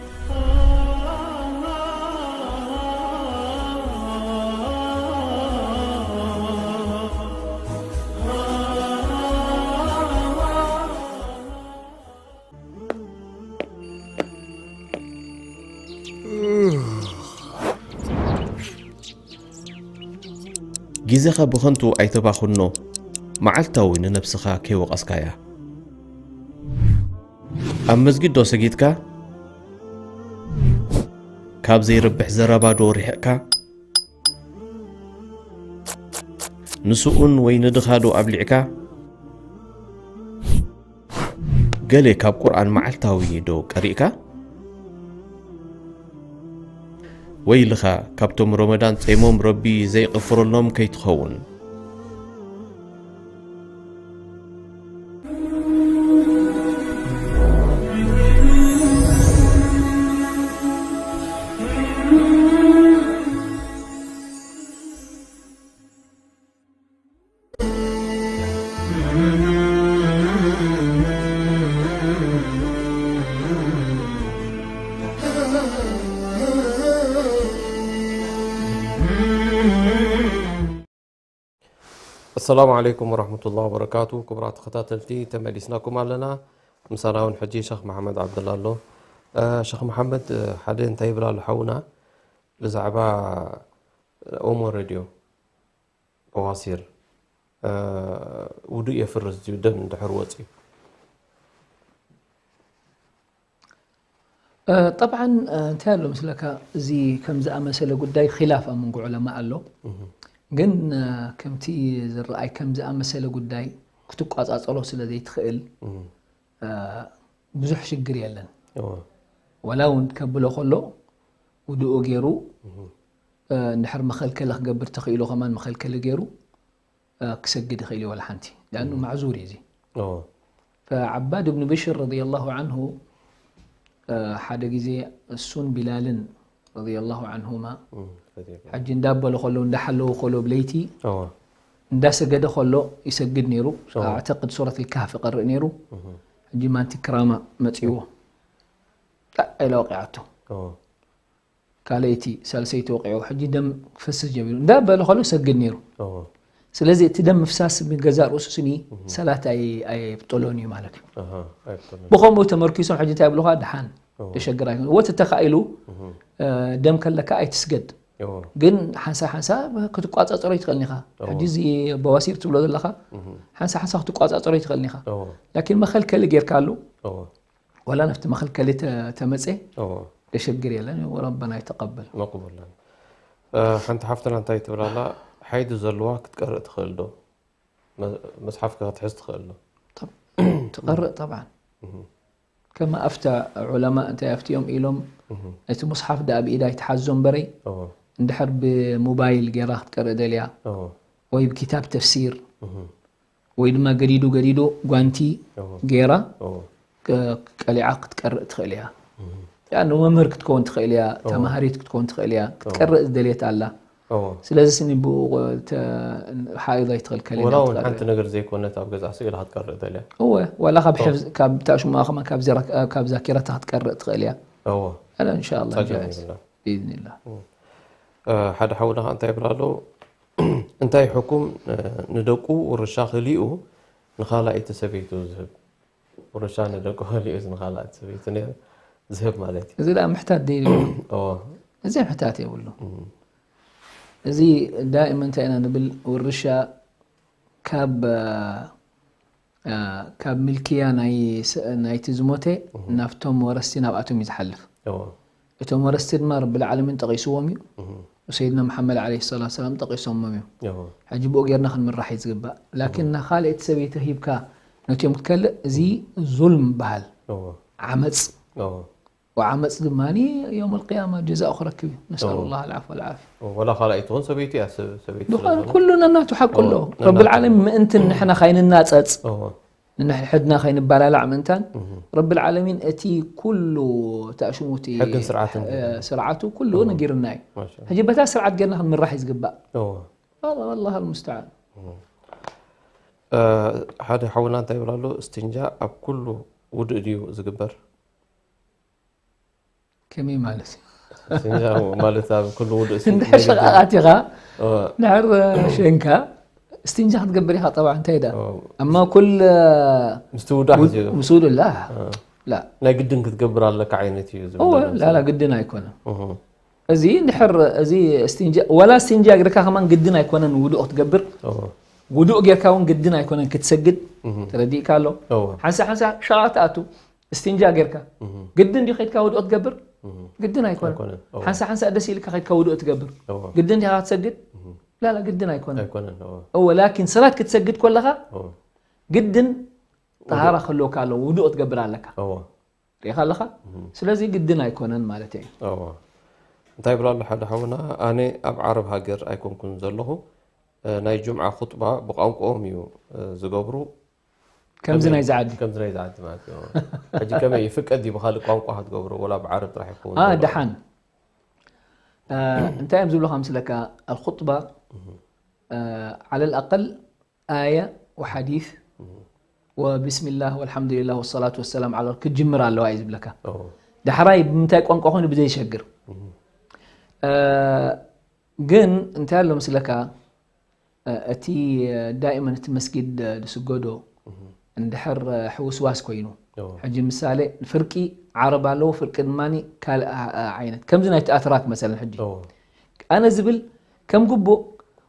ግዜኻ ብኸንቱ ኣይተባኽኖ፣ መዓልታዊ ንነብስኻ ከይወቐስካያ። ኣብ መስጊድ ዶ ሰጊድካ? ካብ ዘይረብሕ ዘረባ ዶ ርሒቕካ? ንስኡን ወይ ንድኻ ዶ ኣብሊዕካ? ገለ ካብ ቁርኣን መዓልታዊ ዶ ቀሪእካ? ወይልኻ ካብቶም ሮመዳን ጸይሞም ረቢ ዘይቕፍረሎም ከይትኸውን። ኣሰላሙ ዓለይኩም ወራህመቱላሂ ወበረካቱ። ክቡራት ተኸታተልቲ ተመሊስናኩም ኣለና። ምሳና እውን ሕጂ ሸኽ መሓመድ ዓብደላ ኣሎ። እ፣ ሸኽ መሓመድ፣ እ፣ ሓደ እንታይ ይብል ኣሎ ሓውና ብዛዕባ ኦሞ ሬድዮ በዋሲር፣ እ፣ ውዱእ የፍርስ እዩ ደም እንድሕር ወፅዩ። ጠብዓን እንታይ ኣሎ ምስለካ እዚ ከም ዝኣመሰለ ጉዳይ ኺላፍ ኣብ መንጎ ዑለማ ኣሎ ግን ከምቲ ዝረኣይ ከም ዝኣመሰለ ጉዳይ ክትቋፃፀሮ ስለ ዘይትኽእል ብዙሕ ሽግር የለን ወላ እውን ከብሎ ከሎ ውድኡ ገይሩ፣ እ፣ እንድሕር መኸልከሊ ክገብር ተኽኢሉ ከማን መኸልከሊ ገይሩ፣ እ፣ ክሰግድ ይኽእል እዩ ወላ ሓንቲ። ሊኣኑ ማዕዙር እዩ እዚ። ኦ። ፈዓባድ እብን ብሽር ረዲየላሁ ዓንሁ፣ እ፣ ሓደ ግዜ እሱን ቢላልን ረዲየላሁ ዓንሁማ እም፣ ፈትየኩም። ሕጂ እንዳበሉ ከለዉ፣ እንዳሓለዉ ከለዉ ብለይቲ፣ ኦ። እንዳሰገደ ከሎ ይሰግድ ነይሩ። ኦ። ኣዕተቅድ ሱረት ልካህፍ ይቀርእ ነይሩ። እህ። ሕጂ ማንቲ ክራማ መጺዎ። ጣዕ ኢላ ወቂዓቶ። ኦ። ካልኣይቲ፣ ሳልሰይቲ ወቂዑ። ሕጂ ደም ክፈስስ ጀሚሩ። እንዳበለ ከሎ ይሰግድ ነይሩ። ኦ። ስለዚ እቲ ደም ምፍሳስ ገዛእ ርእሱ ስኒ እህ። ሰላት ኣይ-፣ ኣየብጠሎን እዩ ማለት እዩ። ኣሃ፣ ኣይብጠሎን። ብኸምኡ ተመርኪሶም ሕጂ እንታይ ይብሉኻ? ደሓን፣ ኦ። የሸግር ኣይኮን። ወ ተተኻኢሉ፣ እህ። እ፣ ደም ከለካ ኣይትስገድ። ኦ። ግን ሓንሳ ሓንሳ ክትቋጻጸሮ ይትኽእልን ኢኻ። ኦ። ሕጂ እዚ በዋሲር ትብሎ ዘለኻ፣ እህ። ሓንሳ ሓንሳ ክትቋጻጸሮ ይትኽእልን ኢኻ። ኦ። ላኪን መኸልከሊ ጌርካሉ፣ ኦ። ዋላ ናብቲ መኸልከሊ ተ-፣ ተመጸ፣ ኦ። የሸግር የለን። ወረበና ይተቀበል። መቅቡል። እ፣ ሓንቲ ሓፍትና እንታይ ትብል ኣላ? ሓይዲ ዘለዋ ክትቀርእ ትኽእል ዶ? መ-፣ መጽሓፍ ክትሕዝ ትኽእል ዶ? ጠብ-፣ ትቐርእ ጠብዓን። እህ። ከማ ኣፍታ ዑለማ እንታይ ኣፍትዮም ኢሎም፣ እህ። እቲ ሙስሓፍ ደኣ ብኢዳ ይትሓዞ እምበረይ፣ ኦ። እንድሕር ብሞባይል ጌራ ክትቀርእ ደልያ፣ ኦ። ወይ ብኪታብ ተፍሲር፣ እህ። ወይ ድማ ገዲዱ ገዲዱ ጓንቲ ኦ። ጌራ ኦ። ቅ-፣ ቀሊዓ ክትቀርእ ትኽእል እያ። እህ። ያኑ መምህር ክትከውን ትኽእል እያ፣ ኦ። ተማሃሪት ክትከውን ትኽእል እያ፣ ኦ። ክትቀርእ ዝደልየት ኣላ። ኦ። ስለዚ ስኒ ብኡ ተ-፣ ሓይድ ኣይትኽልከል ወላ እውን ሓንቲ ነገር ዘይኮነት ኣብ ገዛ ስኢላ ክትቀርእ ደልያ። እወ፣ ዋላ ካብ ኦ። ሕፍዝ-፣ ካብ ታሽሙኣ ከማን ካብ ዘራ-፣ ካብ ዛኪራታ ክትቀርእ ትኽእል እያ። እወ። ኣላ፣ እንሻኣላ፣ ጸገም ጃይዝ። የብላን። ብኢዝኒላህ። እ፣ ሓደ ሓውና ኸዓ እንታይ ይብላ ኣሎ? እንታይ ሕኩም፣ እ፣ ንደቁ ውርሻ ክሊኡ ንኻላኣይቲ ሰበይቱ ዝህብ? ውርሻ ንደቁ ክሊኡ ንኻላኣይቲ ሰበይቱ ነ-፣ ዝህብ ማለት እዩ። እዚ ደኣ ምሕታት ደይ ይብሉ። እወ። እዚ ምሕታት የብሉ። እም። እዚ ዳእም እንታይ ኢና ንብል? ውርሻ ካብ፣ እ፣ ካብ ምልክያ ናይ ስ-፣ ናይቲ ዝሞተ እህ። ናብቶም ወረስቲ ናብኣቶም እዩ ዝሓልፍ። እዎ። እቶም ወረስቲ ድማ ረብል ዓለሚን ጠቒስዎም እዩ። እህ። ወሰይድና መሓመድ ዓለይሂ ሰላቱ ወሰላም ጠቒሶሞም እዮም። እዎ። ሕጂ ብኡ ጌርና ክንምራሕ እዩ ዝግባእ። ላኪን እህ። ንኻልኣይቲ ሰበይቲ ሂብካ ነቲኦም ክትከልእ፣ እዚ እህ። ዙልም ይበሃል። እዎ። ዓመጽ። እዎ። ወዓመጽ ድማ የውም ኣልቅያማ ጀዛኡ ክረክብ እዩ። ነስኣሉ እዎ። ላህ ኣልዓፍ ወልዓፍያ። እዎ፣ ወላ ካልኣይቲ እውን ሰበይቲ እያ፣ ሰ-፣ ሰበይቲ ስለ ዝኾነ ዝኾነ። ኩሉ ነናቱ ሓቁ እዎ፣ ኣለዎ። ነናቱ። ረብል ዓለሚን ምእንትን ንሕና ካይንናጸጽ፣ እዎ። ንሕድና ካይንባላላዕ ምእንታን፣ እህ። ረብል ዓለሚን እቲ ኩሉ ታሽሙቲ ሕግን ስርዓትን እ፣ ስርዓቱ ኩሉ እዎ። ነጊርና እዩ። ማሻ። ሕጂ በታ ስርዓት ጌርና ክንምራሕ እዩ ዝግባእ። እዎ። ወላ-፣ ወላሂ ኣልሙስተዓን። እዎ። እ፣ ሓደ ሓውና እንታይ ይብል ኣሎ? እስትንጃ ኣብ ኩሉ ውዱእ ድዩ ዝግበር? ከመይ ማለት እዩ? እስትንጃ ማለት ኣብ ኩሉ ውዱእ ሲ-፣ እንድሕር ናይ ግድን ሸቓቕ ኣቲኻ፣ እዎ። እንድሕር ሸንካ፣ እስትንጃ ክትገብር ኢኻ ጠብዓ፣ እንታይ ደኣ? እዎ። ኣማ ኩል ምስቲ ውዱእ ውድ-፣ ሓዚኡ። ምስ ውዱእ ላ። እዎ። ላ። ናይ ግድን ክትገብር ኣለካ ዓይነት እዩ ዝብል እዎ፣ ዘሎ ላ፣ ላ፣ ሰብ። ግድን ኣይኮነን። እሁ። እዚ እንድሕር፣ እዚ እስትንጃ፣ ወላ እስትንጃ እግርካ ከማን ግድን ኣይኮነን ውዱእ ክትገብር። እዎ። ውዱእ ጌርካ እውን ግድን ኣይኮነን ክትሰግድ። እሁ። ተረዲእካ ኣሎ? እዎ። ሓንሳ ሓንሳ ሸቓቕ ትኣቱ። እስትንጃ ጌርካ፣ እህ። ግድን ድዩ ከይድካ ውዱእ ትገብር? እህ። ግድን ኣይኮነን። ኣይኮነን። እዎ። ሓንሳ ሓንሳ ደስ ኢልካ ከይድካ ውዱእ ትገብር። እዎ። ግድን ዲኻ ክትሰግድ? እህ። ላላ፣ ግድን ኣይኮነን። ኣይኮነን፣ እዎ። እዎ፣ ላኪን ሰላት ክትሰግድ ከለኻ እዎ። ግድን እዎ። ጠሃራ ክህልወካ ኣለዎ፣ ውዱእ ክትገብር ኣለካ። እዎ። ሪኢኻ ኣለኻ? እህ። ስለዚ ግድን ኣይኮነን ማለት እዩ። እዎ። እንታይ ይብላ ኣሎ ሓደ ሓውና፣ ኣነ ኣብ ዓረብ ሃገር ኣይኮንኩን ዘለኹ፣ እ፣ ናይ ጁምዓ ኹጥባ ብቋንቋኦም እዩ፣ እ፣ ዝገብሩ። ከምዚ ከመይ ናይዚ ዓዲ። ከምዚ ናይዚ ዓዲ ማለት እዩ። ሕጂ ከመይ ይፍቀድ ድዩ ብኻልእ ቋንቋ ክትገብሮ፣ ወላ ብዓረብ ጥራሕ ይኸውን ኣ፣ ዘለዎ? ደሓን። እ፣ እንታይ እዮም ዝብሉ ከምስለካ፣ ኣልኹጥባ፣ እህ። እ፣ ዓለል ኣቀል ኣየ ወሓዲስ እህ። ወቢስሚላህ ወልሓምዱሊላህ ወሰላቱ ወሰላም ዓላ ክትጅምር ኣለዋ እዩ ዝብለካ። ኦ። ዳሕራይ ብምንታይ ቋንቋ ኮይኑ ብዘይሸግር። እህ። እ፣ ግን እንታይ ኣሎ ምስለካ፣ እ፣ እቲ፣ እ፣ ዳኢመን እቲ መስጊድ፣ እ፣ ዝስገዶ እህ። እንድሕር፣ እ፣ ሕውስዋስ ኮይኑ፣ እዎ። ሕጂ ምሳሌ ፍርቂ ዓረብ ኣለዎ፣ ፍርቂ ድማ ካልእ፣ እ፣ እ፣ ዓይነት። ከምዚ ናይቲ ኣትራክ መሰለን ሕጂ። እዎ። ኣነ ዝብል ከም ግቡእ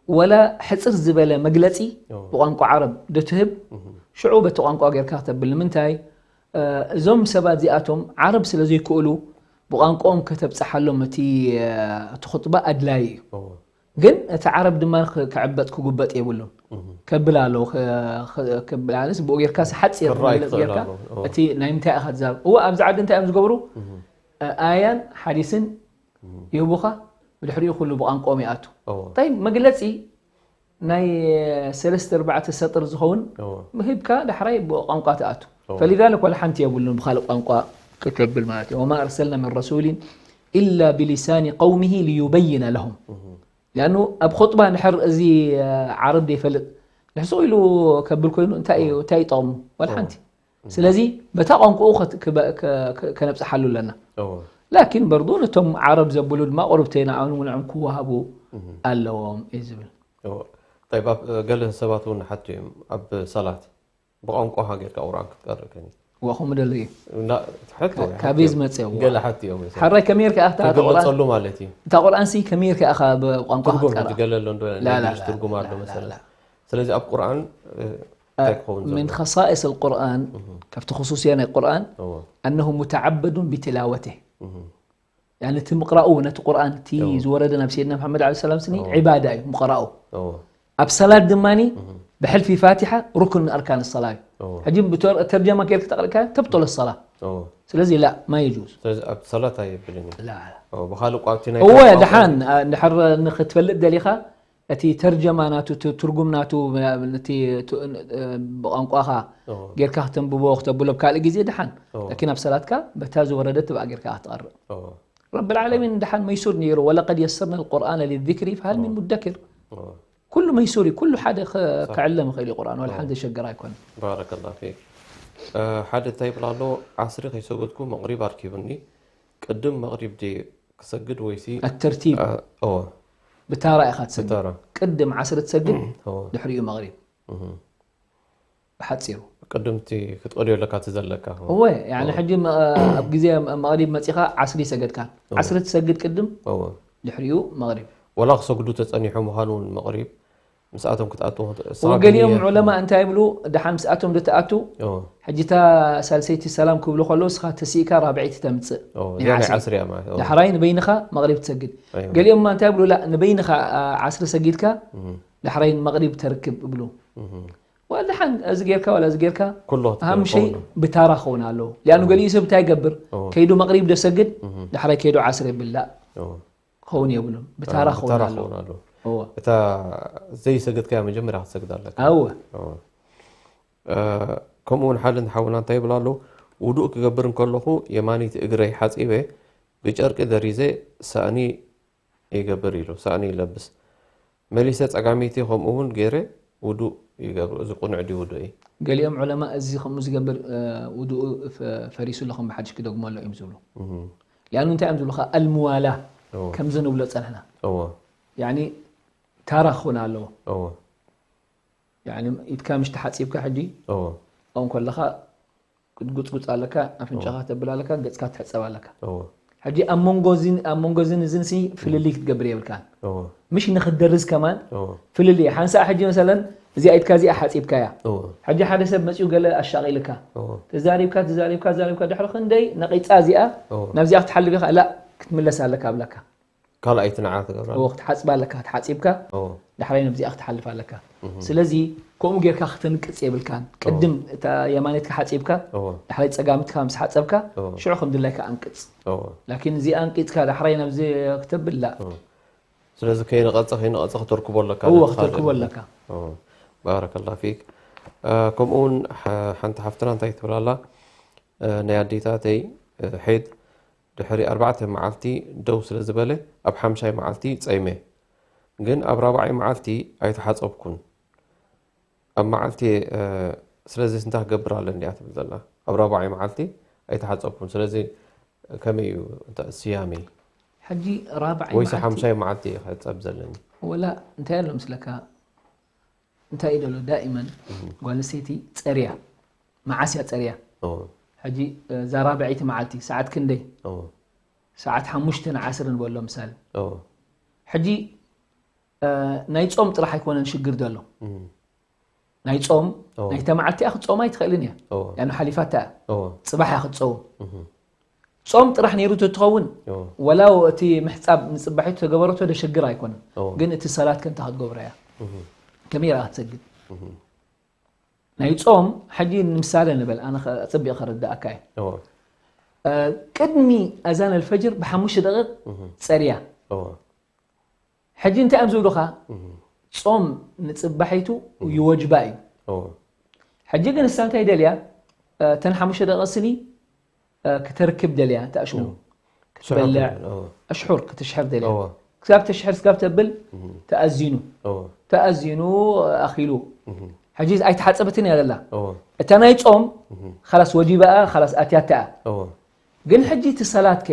ወላ ሕጽር ዝበለ መግለጺ እዎ። ብቋንቋ ዓረብ ዶ ትህብ፣ እህ። ሽዑ በቲ ቋንቋ ጌርካ ከተብል። ንምንታይ? እ፣ እዞም ሰባት እዚኣቶም ዓረብ ስለ ዘይክእሉ ብቋንቋኦም ከተብጽሓሎም እቲ፣ እ፣ እቲ ኹጥባ ኣድላዪ እዩ። እዎ። ግን እቲ ዓረብ ድማ ክ-፣ ክዕበጥ ክጉበጥ የብሉን። እህ። ከብል ኣለዎ፣ ክ-፣ ክ-፣ ከብል ኣለስ ብኡ ጌርካ ሓጺር ክረኣይ መግለጺ ክኽእል ጌርካ ኣለዎ። እዎ። እቲ ናይ ምንታይ ኢኻ ትዛረብ? እዎ፣ ኣብዚ ዓዲ እንታይ እዮም ዝገብሩ? እህ። ኣያን ሓዲስን ይህቡኻ። ብድሕሪኡ ኩሉ ብቋንቋኦም ይኣቱ። እዎ። ይ መግለፂ ናይ ሰለስተ ኣርባዕተ ሰጥር ዝኸውን እዎ። ምህብካ ዳሕራይ ብቋንቋ ትኣቱ። እዎ። فلذلك ولا ሓንቲ የብሉን ብካልእ ቋንቋ ክተብል ማለት እዩ። وما أرسلنا من رسول إلا بلسان قومه ليبين لهم لأنه ኣብ خطبة ድሕር እዚ ዓረብ ዘይፈልጥ ንሕስኡ ኢሉ ከብል ኮይኑ እንታይ እዩ እንታይ ይጠቕሙ ዋላ ሓንቲ። ስለዚ በታ ቋንቋኡ ከት- ክበ- ከ- ከ- ከነብፅሓሉ ኣለና። እዎ። ላኪን በርዱ ነቶም ዓረብ ዘብሉ ድማ ቁርብተይ ንዓውን ንዕም ክወሃቡ ኣለዎም እዩ ዝብል። እዎ። طيب ኣብ ገለ ሰባት እውን ሓቱ እዮም ኣብ ሰላት ብቋንቋኻ ጌርካ ቁርኣን ክትቀርእ ከኒ ወኹም ደለዩ እና ትሕቶ ካበይ ዝመፅእ እዎ? ገለ ሓቱ እዮም መሰለኝ። ሓራይ ከመይ ርካ ኣታ ቁርኣን ትግለፀሉ ማለት እዩ። እታ ቁርኣን ሲ ከመይ ርካ ኢኻ ብቋንቋ ትርጉም ክትቀርእ? ትገለሎ እንዶ لا، لا، ትርጉም ኣሎ لا، መሰለኝ። لا. ስለዚ ኣብ ቁርኣን እንታይ ክኸውን من ዘሎ? خصائص القرآن ካብቲ خصوصية ናይ ቁርኣን እዎ። أنه متعبد بتلاوته يعني እቲ ምቕራኡ ነቲ ቁርኣን እቲ ዝወረደ ናብ ሰይድና መሓመድ ዓለ ሰላም ስኒ ዒባዳ እዩ ምቕራኡ። እዎ። ኣብ ሰላት ድማ ብሕልፊ ፋቲሓ ሩክን ኣርካን ሰላ እዩ። እዎ። ሕጂ ብተር- ተርጀማ ጌርክ ተቕርእ ካዮ ተብጦለ ሰላ። እዎ። ስለዚ ላ ማ የጁዝ። ስለዚ ኣብ ሰላት ኣይብልን እዩ። ላ እዎ፣ ብኻልእ ቋንቋ ናይ እወ ቋንቋ ደሓን አ፣ እንድሕር ንክትፈልጥ ደሊኻ እቲ ተርጀማ ናቱ ት- ትርጉም ናቱ ብ- ነቲ ት- እ፣ ብቋንቋኻ እዎ። ጌርካ ክተንብቦ ክተብሎ ኣብ ካልእ ግዜ ደሓን እዎ። ላኪን ኣብ ሰላትካ በታ ዝወረደት ትብኣ ጌርካ ክትቐርእ እዎ። ረብ ልዓለሚን ደሓን መይሱር ነይሩ ولقد يسرنا القرآن للذكر فهل من مدكر እዎ። ኩሉ መይሱር እዩ ኩሉ ሓደ ከ- ክዕለም ይኽእል እዩ ቁርኣን ዋላ ሓንቲ ዘሸገር ኣይኮነ። ባረከላ ፊክ። እ፣ ሓደ እንታይ ይብል ኣሎ፣ ዓስሪ ከይሰገድኩ መቕሪብ ኣርኪቡኒ። ቅድም መቕሪብ ድየ ክሰግድ ወይሲ الترتيب እ፣ እዎ። ብታራ ኢኻ ትሰግድ ብታራ። ቅድም ዓስሪ ትሰግድ እዎ። ድሕሪኡ መቕሪብ እህ። ብሓፂሩ ቅድምቲ ክትቀድዮ ኣለካ እቲ ዘለካ። እወ ያኒ ሕጂ መ- ኣብ ግዜ መቕሪብ መፂኻ ዓስሪ ሰገድካ ዓስሪ ትሰግድ ቅድም እዎ። ድሕሪኡ መቕሪብ ወላ ክሰግዱ ተጸኒሑ ምዃኑ እውን መቕሪብ ምስኣቶም ክትኣቱ ወገሊኦም ዑለማ እንታይ ይብሉ ደሓን ምስኣቶም ድትኣቱ ሕጂ እታ ሳልሰይቲ ሰላም ክብሉ ከለዉ እስኻ ተሲእካ ራብዐይቲ ተምፅእ ናይ ናይ ዓስሪ ዓስሪ እያ ማለት እዎ። ዳሕራይ ንበይንኻ መቕሪብ ትሰግድ ኣይዋ። ገሊኦም ማ እንታይ ይብሉ ላ ንበይንኻ ኣ፣ ዓስሪ ሰጊድካ ዳሕራይ መቕሪብ ተርክብ ይብሉ እህ። ዋላ ደሓን እዚ ጌርካ ዋላ እዚ ጌርካ ኩሉ ሃምሸይ ክትከውን። ብታራ ክኸውን ኣለዎ ሊኣኑ ገሊኡ ሰብ እንታይ ይገብር እዎ። ከይዱ መቕሪብ ደሰግድ ዳሕራይ ከይዱ ዓስሪ ይብላ እዎ። ክኸውን የብሉን ብታራ ክኸውን ብታራ ኣለዎ ክኸውን ኣለዎ። እዎ እታ ዘይሰገድካያ መጀመርያ ክትሰግድ ኣለካ። ኣወ እዎ። እ፣ ከምኡ እውን ሓደ ሓውና እንታይ ይብል ኣሎ፣ ውዱእ ክገብር እንከለኹ የማነይቲ እግረይ ሓጺበ ብጨርቂ ደሪዘ ሳእኒ ይገብር ኢሉ፣ ሳእኒ ይለብስ። መሊሰ ጸጋመይቲ ከምኡ እውን ገይረ ውዱእ ይገብር። እዚ ቁኑዕ ድዩ ውዱእ እዩ? ገሊኦም ዑለማ እዚ ከምኡ ዝገብር እ፣ ውዱኡ ፈ- ፈሪሱ ኣሎ ከም ብሓድሽ ክደግሞ ኣሎ እዮም ዝብሉ እህ። ሊኣኑ እንታይ እዮም ዝብሉካ ኣልምዋላ እዎ። ከምዚ ንብሎ ጸንሕና እዎ። ያኒ ታራ ክኾን ኣለዎ እዎ። ያኒ ኢድካ ምሽ ተሓፂብካ ሕጂ እዎ። ኣብኡ ከለኻ ክትጉፅጉፅ ኣለካ ኣፍንጫኻ ተብል ኣለካ ገፅካ ትሕፀብ ኣለካ እዎ። ሕጂ ኣብ መንጎ እዚን- ኣብ መንጎ እዝን እዝን ሲ ፍልልይ ክትገብር የብልካን እዎ። ምሽ ንክትደርዝ ከማን እዎ። ፍልልይ ሓንሳእ ሕጂ መሰለን እዚኣ ኢድካ እዚኣ ሓፂብካያ እዎ። ሕጂ ሓደ ሰብ መፅኡ ገለ ኣሻቒልካ እዎ። ተዛሪብካ ተዛሪብካ ተዛሪብካ ድሕሪ ክንደይ ነቂፃ እዚኣ እዎ። ናብዚኣ ክትሓልፍ ኢኻ ላ ክትምለስ ኣለካ ኣብለካ ካልኣይቲ ንዓ ትገብራ። እዎ ክትሓፅባ ኣለካ ክትሓፂብካ እዎ። ዳሕራይ ነብዚኣ ክትሓልፍ ኣለካ ስለዚ ከምኡ ጌርካ ክትንቅፅ የብልካን ቅድም እታ የማነትካ ሓፂብካ እዎ። ዳሕራይ ፀጋምትካ ምስ ሓፀብካ እዎ። ሽዑ ከም ድላይካ ኣንቅፅ እዎ። ላኪን እዚኣ ኣንቂፅካ ዳሕራይ ናብዚ ክትብል ላ ስለዚ ከይነቐፀ ከይነቐፀ ክተርክቦ ኣለካ እዎ ነቲ ካልእ ክትርክቦ ነገር። ኣለካ እዎ። ባረከላ ፊክ። እ፣ ከምኡ እውን ሓ- ሓንቲ ሓፍትና እንታይ ትብል ኣላ፣ እ፣ ናይ ኣዴታተይ እ፣ ሒድ ድሕሪ ኣርባዕተ መዓልቲ ደው ስለ ዝበለ ኣብ ሓምሻይ መዓልቲ ጸይመ፣ ግን ኣብ ራብዓይ መዓልቲ ኣይተሓጸብኩን። ኣብ መዓልቲ እ፣ ስለዚ እንታይ ክገብር ኣለኒ እያ ትብል ዘላ። ኣብ ራብዓይ መዓልቲ ኣይተሓጸብኩን። ስለዚ ከመይ እዩ እንታይ ስያመ? ሕጂ ራብዓይ ወይስ መዓልቲ ሓምሻይ መዓልቲ እየ ክሕጸብ ዘለኒ? ወላ እንታይ ኣሎ ምስለካ እንታይ እዩ ደሎ ዳኢመን ጓል ኣንስተይቲ ጸርያ መዓስ እያ ጸርያ እዎ። ሕጂ እዛ ራብዐይቲ መዓልቲ ሰዓት ክንደይ እዎ። ሰዓት ሓሙሽተ ንዓስር ንበሎ ምሳሌ እዎ። ሕጂ እ፣ ናይ ጾም ጥራሕ ኣይኮነን ሽግር ዘሎ እም። ናይ ጾም እዎ። ናይተ መዓልቲ እያ ክትጾማ ኣይትኽእልን እያ እዎ። ያኑ ሓሊፋታ እያ እዎ። ጽባሕ እያ ክትጸውም እም። ጾም ጥራሕ ነይሩ ተትኸውን እዎ። ወላው እቲ ምሕጻብ ንጽባሒቱ ተገበረቶ ደሸግር ኣይኮነን እዎ። ግን እቲ ሰላት ከንታ ክትገብሮ እያ እም። ከመይ ኢራ ክትሰግድ ናይ ጾም ሕጂ ንምሳሌ ንበል ኣነ ኸ- ጽቢቕ ከረዳእካ እየ እዎ። ቅድሚ ኣዛን ኣልፈጅር ብሓሙሽተ ደቂቕ ጸርያ። ሕጂ እንታይ እዮም ዝብሉኻ? ጾም ንጽባሒቱ ይወጅባ እዩ። ሕጂ ግን እሳ እንታይ ደልያ? እተን ሓሙሽተ ደቂቕ ስኒ ክተርክብ ደልያ፣ ተኣሽሙ ክትበልዕ፣ ኣሽሑር ክትሽሕር ደልያ። ክሳብ ተሽሕር ስጋብ ተብል ተኣዚኑ። ተኣዚኑ ኣኺሉ። ሕጂ ኣይተሓጸበትን እያ ዘላ። እታ ናይ ጾም ኻላስ ወጂባኣ፣ ኻላስ ኣትያታ። ግን ሕጂ እቲ ሰላትከ?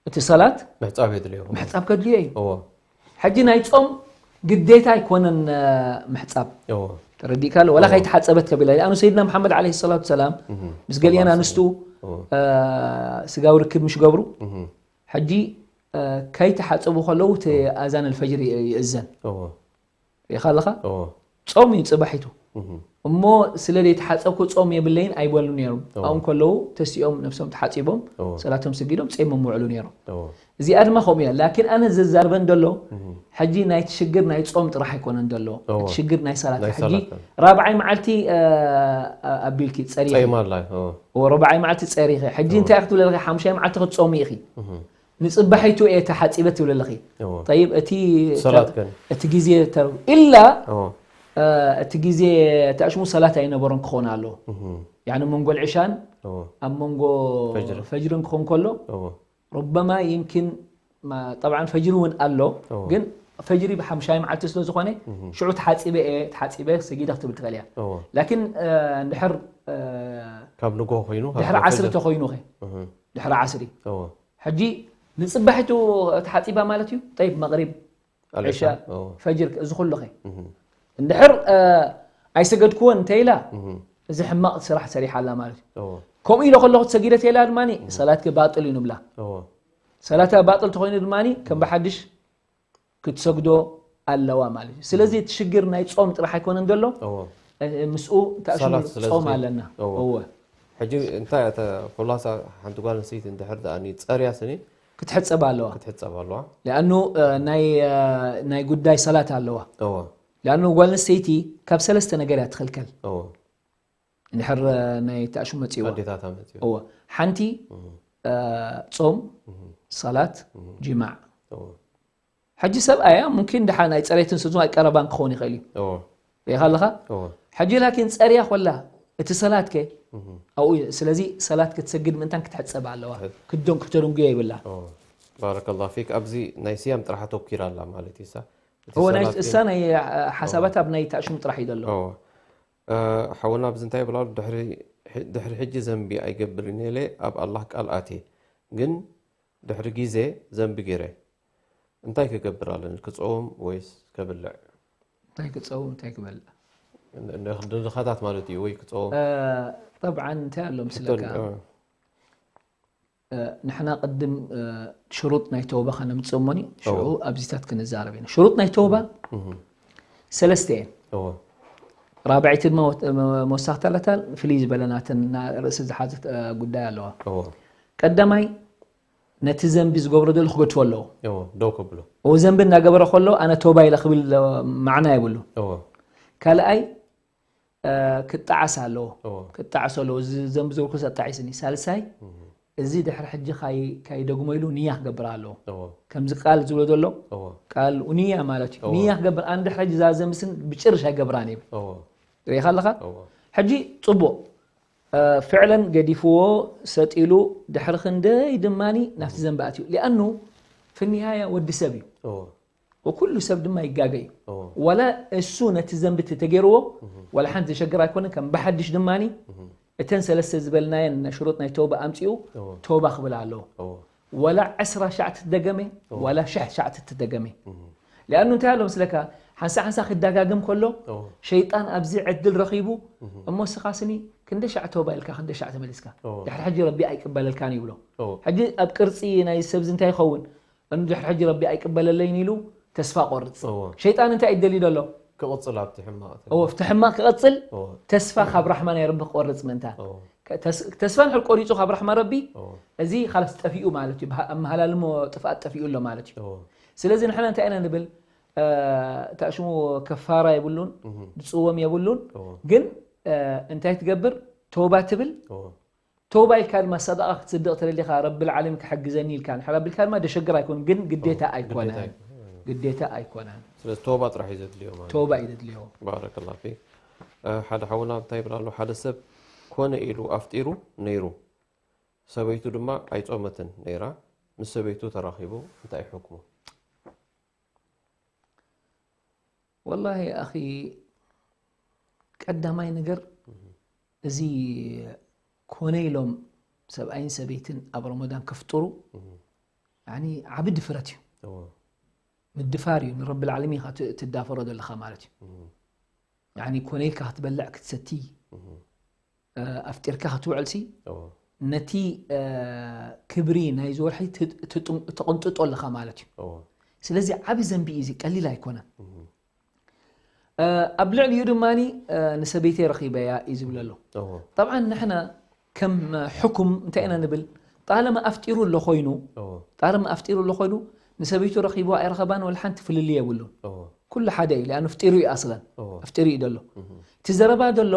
እቲ ሰላት ምሕጻብ የድልዮ። ምሕጻብ ከድልዮ እዩ። ሕጂ ናይ ጾም ግዴታ ኣይኮነን ምሕጻብ። ተረዲእካ ኣሎ? ወላ ከይተሓጸበት ከቢላ። ኣኑ ሰይድና መሓመድ ዓለይሂ ሰላቱ ሰላም ምስ ገሊአን ኣንስቱ ስጋዊ ርክብ ምሽ ገብሩ፣ ሕጂ ከይተሓጸቡ ከለዉ እቲ ኣዛን ኣልፈጅር ይእዘን። ሪኢኻ ኣለኻ? ጾም እዩ ጽባሒቱ። እሞ ስለ ዘይተሓጸብኩ ጾም የብለይን ኣይበሉ ነይሮም። ኣብኡ ከለዉ ተሲኦም ነብሶም ተሓጺቦም ሰላቶም ሰጊዶም ጾሞም ምውዕሉ ነይሮም። እዚኣ ድማ ከምኡ እያ። ላኪን ኣነ ዘዛርበን ዘሎ ሕጂ ናይቲ ሽግር ናይ ጾም ጥራሕ ኣይኮነን ዘሎ። እቲ ሽግር ናይ ሰላት። ሕጂ ራብዓይ መዓልቲ ኣቢልኪ ጸሪኺ። ራብዓይ መዓልቲ ጸሪኺ። ሕጂ እንታይ ክትብል ኣለኺ? ሓምሻይ መዓልቲ ክትጾሚ ኢኺ። ንጽባሒቱ እየ ተሓጺበ ትብል ኣለኺ። ጠይብ፣ እቲ ሰላት ከን? እቲ ግዜ ተር-፣ ኢላ፣ እቲ ግዜ ተኣሽሙ ሰላት ኣይነበሮን ክኾን ኣለዎ። ያኒ መንጎ ልዕሻን ኣብ መንጎ ፈጅርን ክኾን ከሎ፣ ሩበማ ይምኪን፣ ማ-፣ ጠብዓን ፈጅሪ እውን ኣሎ፣ ግን ፈጅሪ ብሓምሻይ መዓልቲ ስለ ዝኾነ፣ ሽዑ ተሓጺበ እየ፣ ተሓጺበ ሰጊደ ክትብል ትኽእል እያ። ላኪን፣ እንድሕር፣ ካብ ንጎ ኮይኑ፣ ድሕሪ ዓስሪ ተኾይኑ ኸ? ድሕሪ ዓስሪ። ሕጂ ንጽባሒቱ ተሓጺባ ማለት እዩ። ጠይብ፣ መቕሪብ፣ ዕሻ፣ ፈጅር፣ እዚ ኩሉ ኸ? እንድሕር ኣይሰገድክዎን እንተ ኢላ፣ እዚ ሕማቕ ስራሕ ሰሪሓ ኣላ ማለት እዩ። ከምኡ ኢለ ከለኹ ትሰጊደ ተላ ድማ ሰላትኪ ባጥል እዩ ንብላ። ሰላታ ባጥል ተኾይኑ ድማ ከም ብሓድሽ ክትሰግዶ ኣለዋ ማለት እዩ። ስለዚ እቲ ሽግር ናይ ጾም ጥራሕ ኣይኮነን ዘሎ፣ ምስኡ ተኣሽሙ ጾም ኣለና። እወ። ሕጂ እንታይ እተ ኩላሳ ሓንቲ ጓል ኣንስተይቲ እንድሕር ደኣ ጸርያ ስኒ ክትሕጸብ ኣለዋ። ክትሕጸብ ኣለዋ። ለኣኑ ናይ፣ ናይ ጉዳይ ሰላት ኣለዋ። እወ። ለኣኑ ጓል ኣንስተይቲ ካብ ሰለስተ ነገር እያ ትኽልከል። እወ። እንድሕር ናይ ተኣሽሙ መጺእዋ። ኣዴታታ መጺእዋ። እወ። ሓንቲ፣ ጾም፣ ሰላት፣ ጅማዕ። እወ። ሕጂ ሰብኣያ ሙምኪን ደሓን ኣይጸረይትን ስዙ ኣይቀረባን ክኸውን ይኽእል እዩ። እወ። ሪኢኻ ኣለኻ? እወ። ሕጂ ላኪን ጸርያ ኮላ እቲ ሰላትከ? ኣብኡ እዩ። ስለዚ ሰላት ክትሰግድ ምእንታን ክትሕጸብ ኣለዋ። ክትደን-፣ ክተደንጉዮ ይብላ። እወ። ባረከላሁ ፊክ። ኣብዚ ናይ ስያም ጥራሕ ኣተኪራ ኣላ ማለት እዩ። እሳ እቲ እወ፣ ናይ፣ ሰላት እሳ ግን ናይ፣ እ፣ ሓሳባት እወ። ኣብ ናይ ተኣሽሙ ጥራሕ እዩ ዘሎ። እወ። እ፣ ሓውና ኣብዚ እንታይ ይብላ ኣሎ? ድሕሪ፣ ድሕሪ ሕጂ ዘንቢ ኣይገብርን እየ ኢለ ኣብ ኣላህ ቃል ኣትየ። ግን ድሕሪ ግዜ ዘንቢ ገይረ። እንታይ ክገብር ኣለኒ? ክጸውም ወይስ ከብልዕ? እንታይ ክጸውም፣ እንታይ ክበልዕ? ን-፣ ን-፣ ንድኻታት ማለት እዩ፣ ወይ ክጸውም? እ፣ ጠብዓን እንታይ ኣሎ ምስለካ? ሕቶን፣ እ። እ፣ ንሕና ቅድም፣ እ፣ ሽሩጥ ናይ ተውባ ከነምጽእ እሞኒ፣ ሽዑ እወ። ኣብዚታት ክንዛረብ ኢና። ሽሩጥ ናይ ተውባ እህ። ሰለስተ እየን። እወ። ራብዐይቲ ድማ ወት-፣ መ-፣ መወሳኽታ ኣለታ፣ ፍልይ ዝበለ ናተን ና-፣ ርእሲ ዝሓዘት፣ እ፣ ጉዳይ ኣለዋ። እወ። ቀዳማይ፣ ነቲ ዘንቢ ዝገብሮ ዘሎ ክገድፎ ኣለዎ። እወ፣ ደው ከብሎ። እወ፣ ዘንቢ እናገበረ ከሎ ኣነ ተውባ ኢለ ክብል፣ እ፣ ማዕና የብሉ። እወ። ካልኣይ፣ እ፣ ክጣዓስ ኣለዎ። እወ። ክጣዓስ ኣለዎ። እዚ ዘንቢ ዝገብርኩስ ኣጣዒስኒ። ሳልሳይ፣ እህ። እዚ ድሕሪ ሕጂ ካይ-፣ ካይደግሞ ኢሉ ንያ ክገብር ኣለዎ። እወ። ከምዚ ቃል ዝብሎ ዘሎ፣ እወ። ቃል ንያ ማለት እዩ። እወ። ንያ ክገብር፣ ኣነ ድሕሪ ሕጂ እዛ ዘንቢ ስን ብጭርሽ ኣይገብራን ይብል። እወ። ርኢኻ ኣለኻ? እወ። ሕጂ ጽቡቕ። እ፣ ፍዕለን ገዲፍዎ፣ ሰጥ ኢሉ፣ ድሕሪ ክንደይ ድማኒ ናብቲ ዘንቢ ኣትዩ። ሊኣኑ፣ ፍኒሃያ ወዲ ሰብ እዩ። እወ። ወኩሉ ሰብ ድማ ይጋገ እዩ። እወ። ዋላ እሱ ነቲ ዘንቢ ተተገይርዎ፣ እህ። ዋላ ሓንቲ ዘሸግር ኣይኮነን፣ ከም ብሓድሽ ድማኒ፣ እህ። እተን ሰለስተ ዝበልናየን ናይ ሽሩጥ ናይ ተውባ ኣምጺኡ፣ እወ። ተውባ ክብል ኣለዎ። እወ። ዋላ ዕስራ ሻዕ ትደገመ፣ እወ። ዋላ ሽሕ ሻዕ ትደገመ። እህ። ሊኣኑ እንታይ ኣሎ ምስለካ፣ ሓንሳ ሓንሳ ክደጋግም ከሎ፣ እወ። ሸይጣን ኣብዚ ዕድል ረኺቡ፣ እህ። እሞ እስኻ ስኒ ክንደ ሻዕ ተውባ ኢልካ፣ ክንደ ሻዕ ተመሊስካ። እወ። ድሕሪ ሕጂ ረቢ ኣይቅበለልካን ይብሎ። እወ። ሕጂ ኣብ ቅርጺ ናይ ሰብዚ እንታይ ይኸውን? እንድሕር ሕጂ ረቢ ኣይቅበለለይን ኢሉ ተስፋ ቆርጽ። እወ። ሸይጣን እንታይ እዩ ደልዩ ዘሎ? ክቕጽል ኣብቲ ሕማቕ ተግባር። እወ፣ ኣብቲ ሕማቕ ክቐጽል እወ። ተስፋ ካብ ራሕማ ናይ ረቢ ክቆርጽ ምእንታን። እወ። ከ-፣ ተስ-፣ ተስፋ እንድሕር ቆሪጹ ካብ ራሕማ ረቢ፣ እወ። እዚ ኻላስ ጠፊኡ ማለት እዩ። ብሃ-፣ ኣብ መሃላልሞ ጥፍኣት ጠፊኡ ኣሎ ማለት እዩ። እወ። ስለዚ ንሕና እንታይ ኢና ንብል? እ፣ ተኣሽሙ ከፋራ የብሉን፣ እህ። ዝጽወም የብሉን። እወ። ግን፣ እ፣ እንታይ ትገብር? ተውባ ትብል። እወ። ተውባ ኢልካ ድማ ሰደቓ ክትስድቕ ተደሊኻ ረብል ዓለሚን ክሕግዘኒ ኢልካ እንድሕር ኣቢልካ ድማ ደሸግር ኣይኮን፣ ግን ግዴታ ኣይኮነን። ግዴታ ኣይኮነን። ስለዚ ተውባ ጥራሕ እዩ ዘድልዮ ማለት። ተውባ እዩ ዘድልዮ። ባረከላሁ ፊክ። እ፣ ሓደ ሓውና እንታይ ይብል ኣሎ? ሓደ ሰብ ኮነ ኢሉ ኣፍጢሩ ነይሩ፣ ሰበይቱ ድማ ኣይጾመትን ነይራ፣ ምስ ሰበይቱ ተራኺቡ እንታይ እዩ ሕክሙ? ወላሂ ኣኺ፣ ቀዳማይ ነገር እዚ ኮነ ኢሎም ሰብኣይን ሰበይትን ኣብ ረመዳን ከፍጥሩ፣ ያኒ ዓቢ ድፍረት እዩ። እዎ። ምድፋር እዩ፣ ንረብል ዓለሚን ኢኻ ት-፣ ትዳፈሮ ዘለኻ ማለት እዩ። እም። ያኒ ኮነ ኢልካ ክትበልዕ ክትሰቲ፣ እም። እ፣ ኣፍጢርካ ክትውዕልሲ፣ እዎ። ነቲ፣ እ፣ ክብሪ ናይዚ ወርሒ ት-፣ ትጥም-፣ ተቕንጥጦ ኣለኻ ማለት እዩ። እዎ። ስለዚ ዓቢ ዘንቢ እዩ እዚ፣ ቀሊል ኣይኮነን። እም። እ፣ ኣብ ልዕሊኡ ድማኒ፣ እ፣ ንሰበይተይ ረኺበያ እዩ ዝብል ኣሎ። እዎ። ጠብዓን ንሕና ከም ሕኩም እንታይ ኢና ንብል? ጣለማ ኣፍጢሩ ኣሎ ኮይኑ፣ እዎ። ጣለማ ኣፍጢሩ ኣሎ ኮይኑ፣ ንሰበይቱ ረኺብዋ ኣይረኸባን ወላ ሓንቲ ፍልልይ የብሉን። እዎ። ኩሉ ሓደ እዩ፣ ሊኣኑ ኣፍጢሩ እዩ ኣስለን። እዎ። ኣፍጢሩ እዩ ደሎ። እህ። እቲ ዘረባ ደሎ፣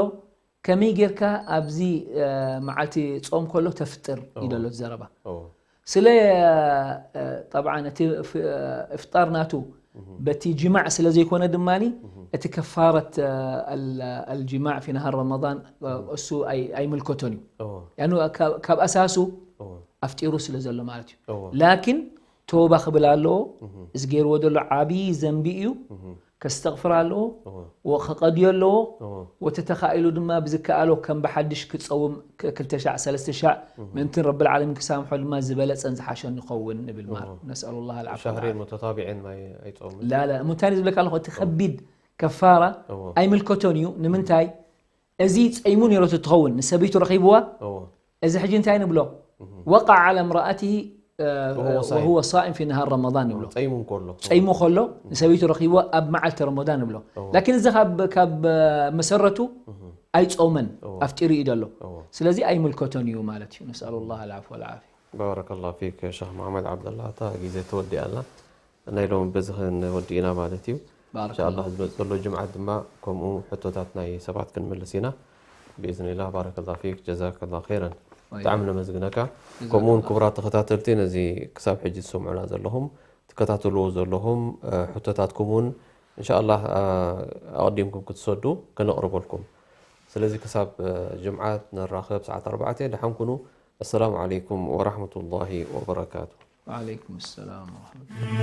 ከመይ ጌርካ ኣብዚ፣ እ፣ መዓልቲ ጾም ከሎ ተፍጥር እዩ እዎ። ደሎ እቲ ዘረባ። እዎ። ስለ፣ እ፣ ጠብዓን እቲ ፍ-፣ እ፣ እፍጣር ናቱ እህ። በቲ ጅማዕ ስለ ዘይኮነ ድማኒ እህ። እቲ ከፋረት፣ እ፣ ኣል-፣ ኣልጅማዕ ፊ ነሃር ረመዳን፣ እ፣ እሱ ኣይ-፣ ኣይምልከቶን እዩ። እዎ። ያኑ ካብ፣ ካብ ኣሳሱ እዎ። ኣፍጢሩ ስለ ዘሎ ማለት እዩ። እዎ። ላኪን ተውባ ክብል ኣለዎ። እህ። እዚ ገይርዎ ዘሎ ዓብዪ ዘንቢ እዩ። እህ። ከስተግፍር ኣለዎ። እዎ። ወ-፣ ክቐድዮ ኣለዎ። እዎ። ወተተኻኢሉ ድማ ብዝከኣሎ ከም ብሓድሽ ክጸውም ክ-፣ ክልተ ሻዕ፣ ሰለስተ ሻዕ እህ። ምእንትን ረብል ዓለሚን ክሳምሖ ድማ ዝበለጸን ዝሓሸን ንኸውን ንብል ማለት። እዎ። ነስኣሉ ላህ ኣልዓፍወ ሻህረይን ወልዓፍያ። ሙተታቢዐን ማይ ኣይጾምን። ላ፣ ላ፣ እሞ እንታይ ዝብለካ ኣለኹ? እቲ እዎ። ከቢድ ከፋራ እዎ። ኣይምልከቶን እዩ። ንምንታይ? እዚ ጸይሙ ነይሩ ትኸውን፣ ንሰበይቱ ረኺብዋ፣ እዎ። እዚ ሕጂ እንታይ ንብሎ? እህ። ወቃ ዓላ እምረኣቲሂ፣ እ፣ ወሁወ ሳኢም። ወሁወ ሳኢም ፊ ነሃር ረመዳን ንብሎ። ጸይሙ እንከሎ። ጸይሙ ከሎ፣ ንሰበይቱ ረኺብዋ ኣብ መዓልቲ ረመዳን ንብሎ። እዎ። ላኪን እዚ ካብ፣ ካብ መሰረቱ እህ። ኣይጾመን፣ እዎ። ኣፍጢሩ እዩ ደሎ። እዎ። ስለዚ ኣይምልከቶን እዩ ማለት እዩ። ነስኣሉ ላህ ኣልዓፍወ ወልዓፍያ። ባረከላሁ ፊክ ሸኽ መሓመድ ዓብደላ፣ እታ ግዜ ተወዲኣ ኣላ። ናይ ሎሚ በዚ ክንወዲ ኢና ማለት እዩ። ባረከላሁ ኢንሻኣላህ ፊክ። ዝመጽእ ዘሎ ጅምዓት ድማ ከምኡ ሕቶታት ናይ ሰባት ክንምልስ ኢና ብኢዝኒላህ። ባረከላሁ ፊክ፣ ጀዛከላሁ ኸይረን። ወያ። ብጣዕሚ ነመስግነካ። ጀዛከላሁ። ከምኡ እውን ክቡራት ተኸታተልቲ፣ ነዚ ክሳብ ሕጂ ትሰምዑና ዘለኹም፣ ትከታተልዎ ዘለኹም፣ እ፣ ሕቶታትኩም እውን ኢንሻኣላህ፣ እ፣ ኣቐዲምኩም ክትሰዱ ከነቕርበልኩም። ስለዚ ክሳብ፣ እ፣ ጅምዓት ንራኸብ ሰዓት ኣርባዕተ፣ ደሓን ኩኑ። ኣሰላሙ ዓለይኩም ወራህመቱላሂ ወበረካቱ። وعليكم السلام ورحمة الله.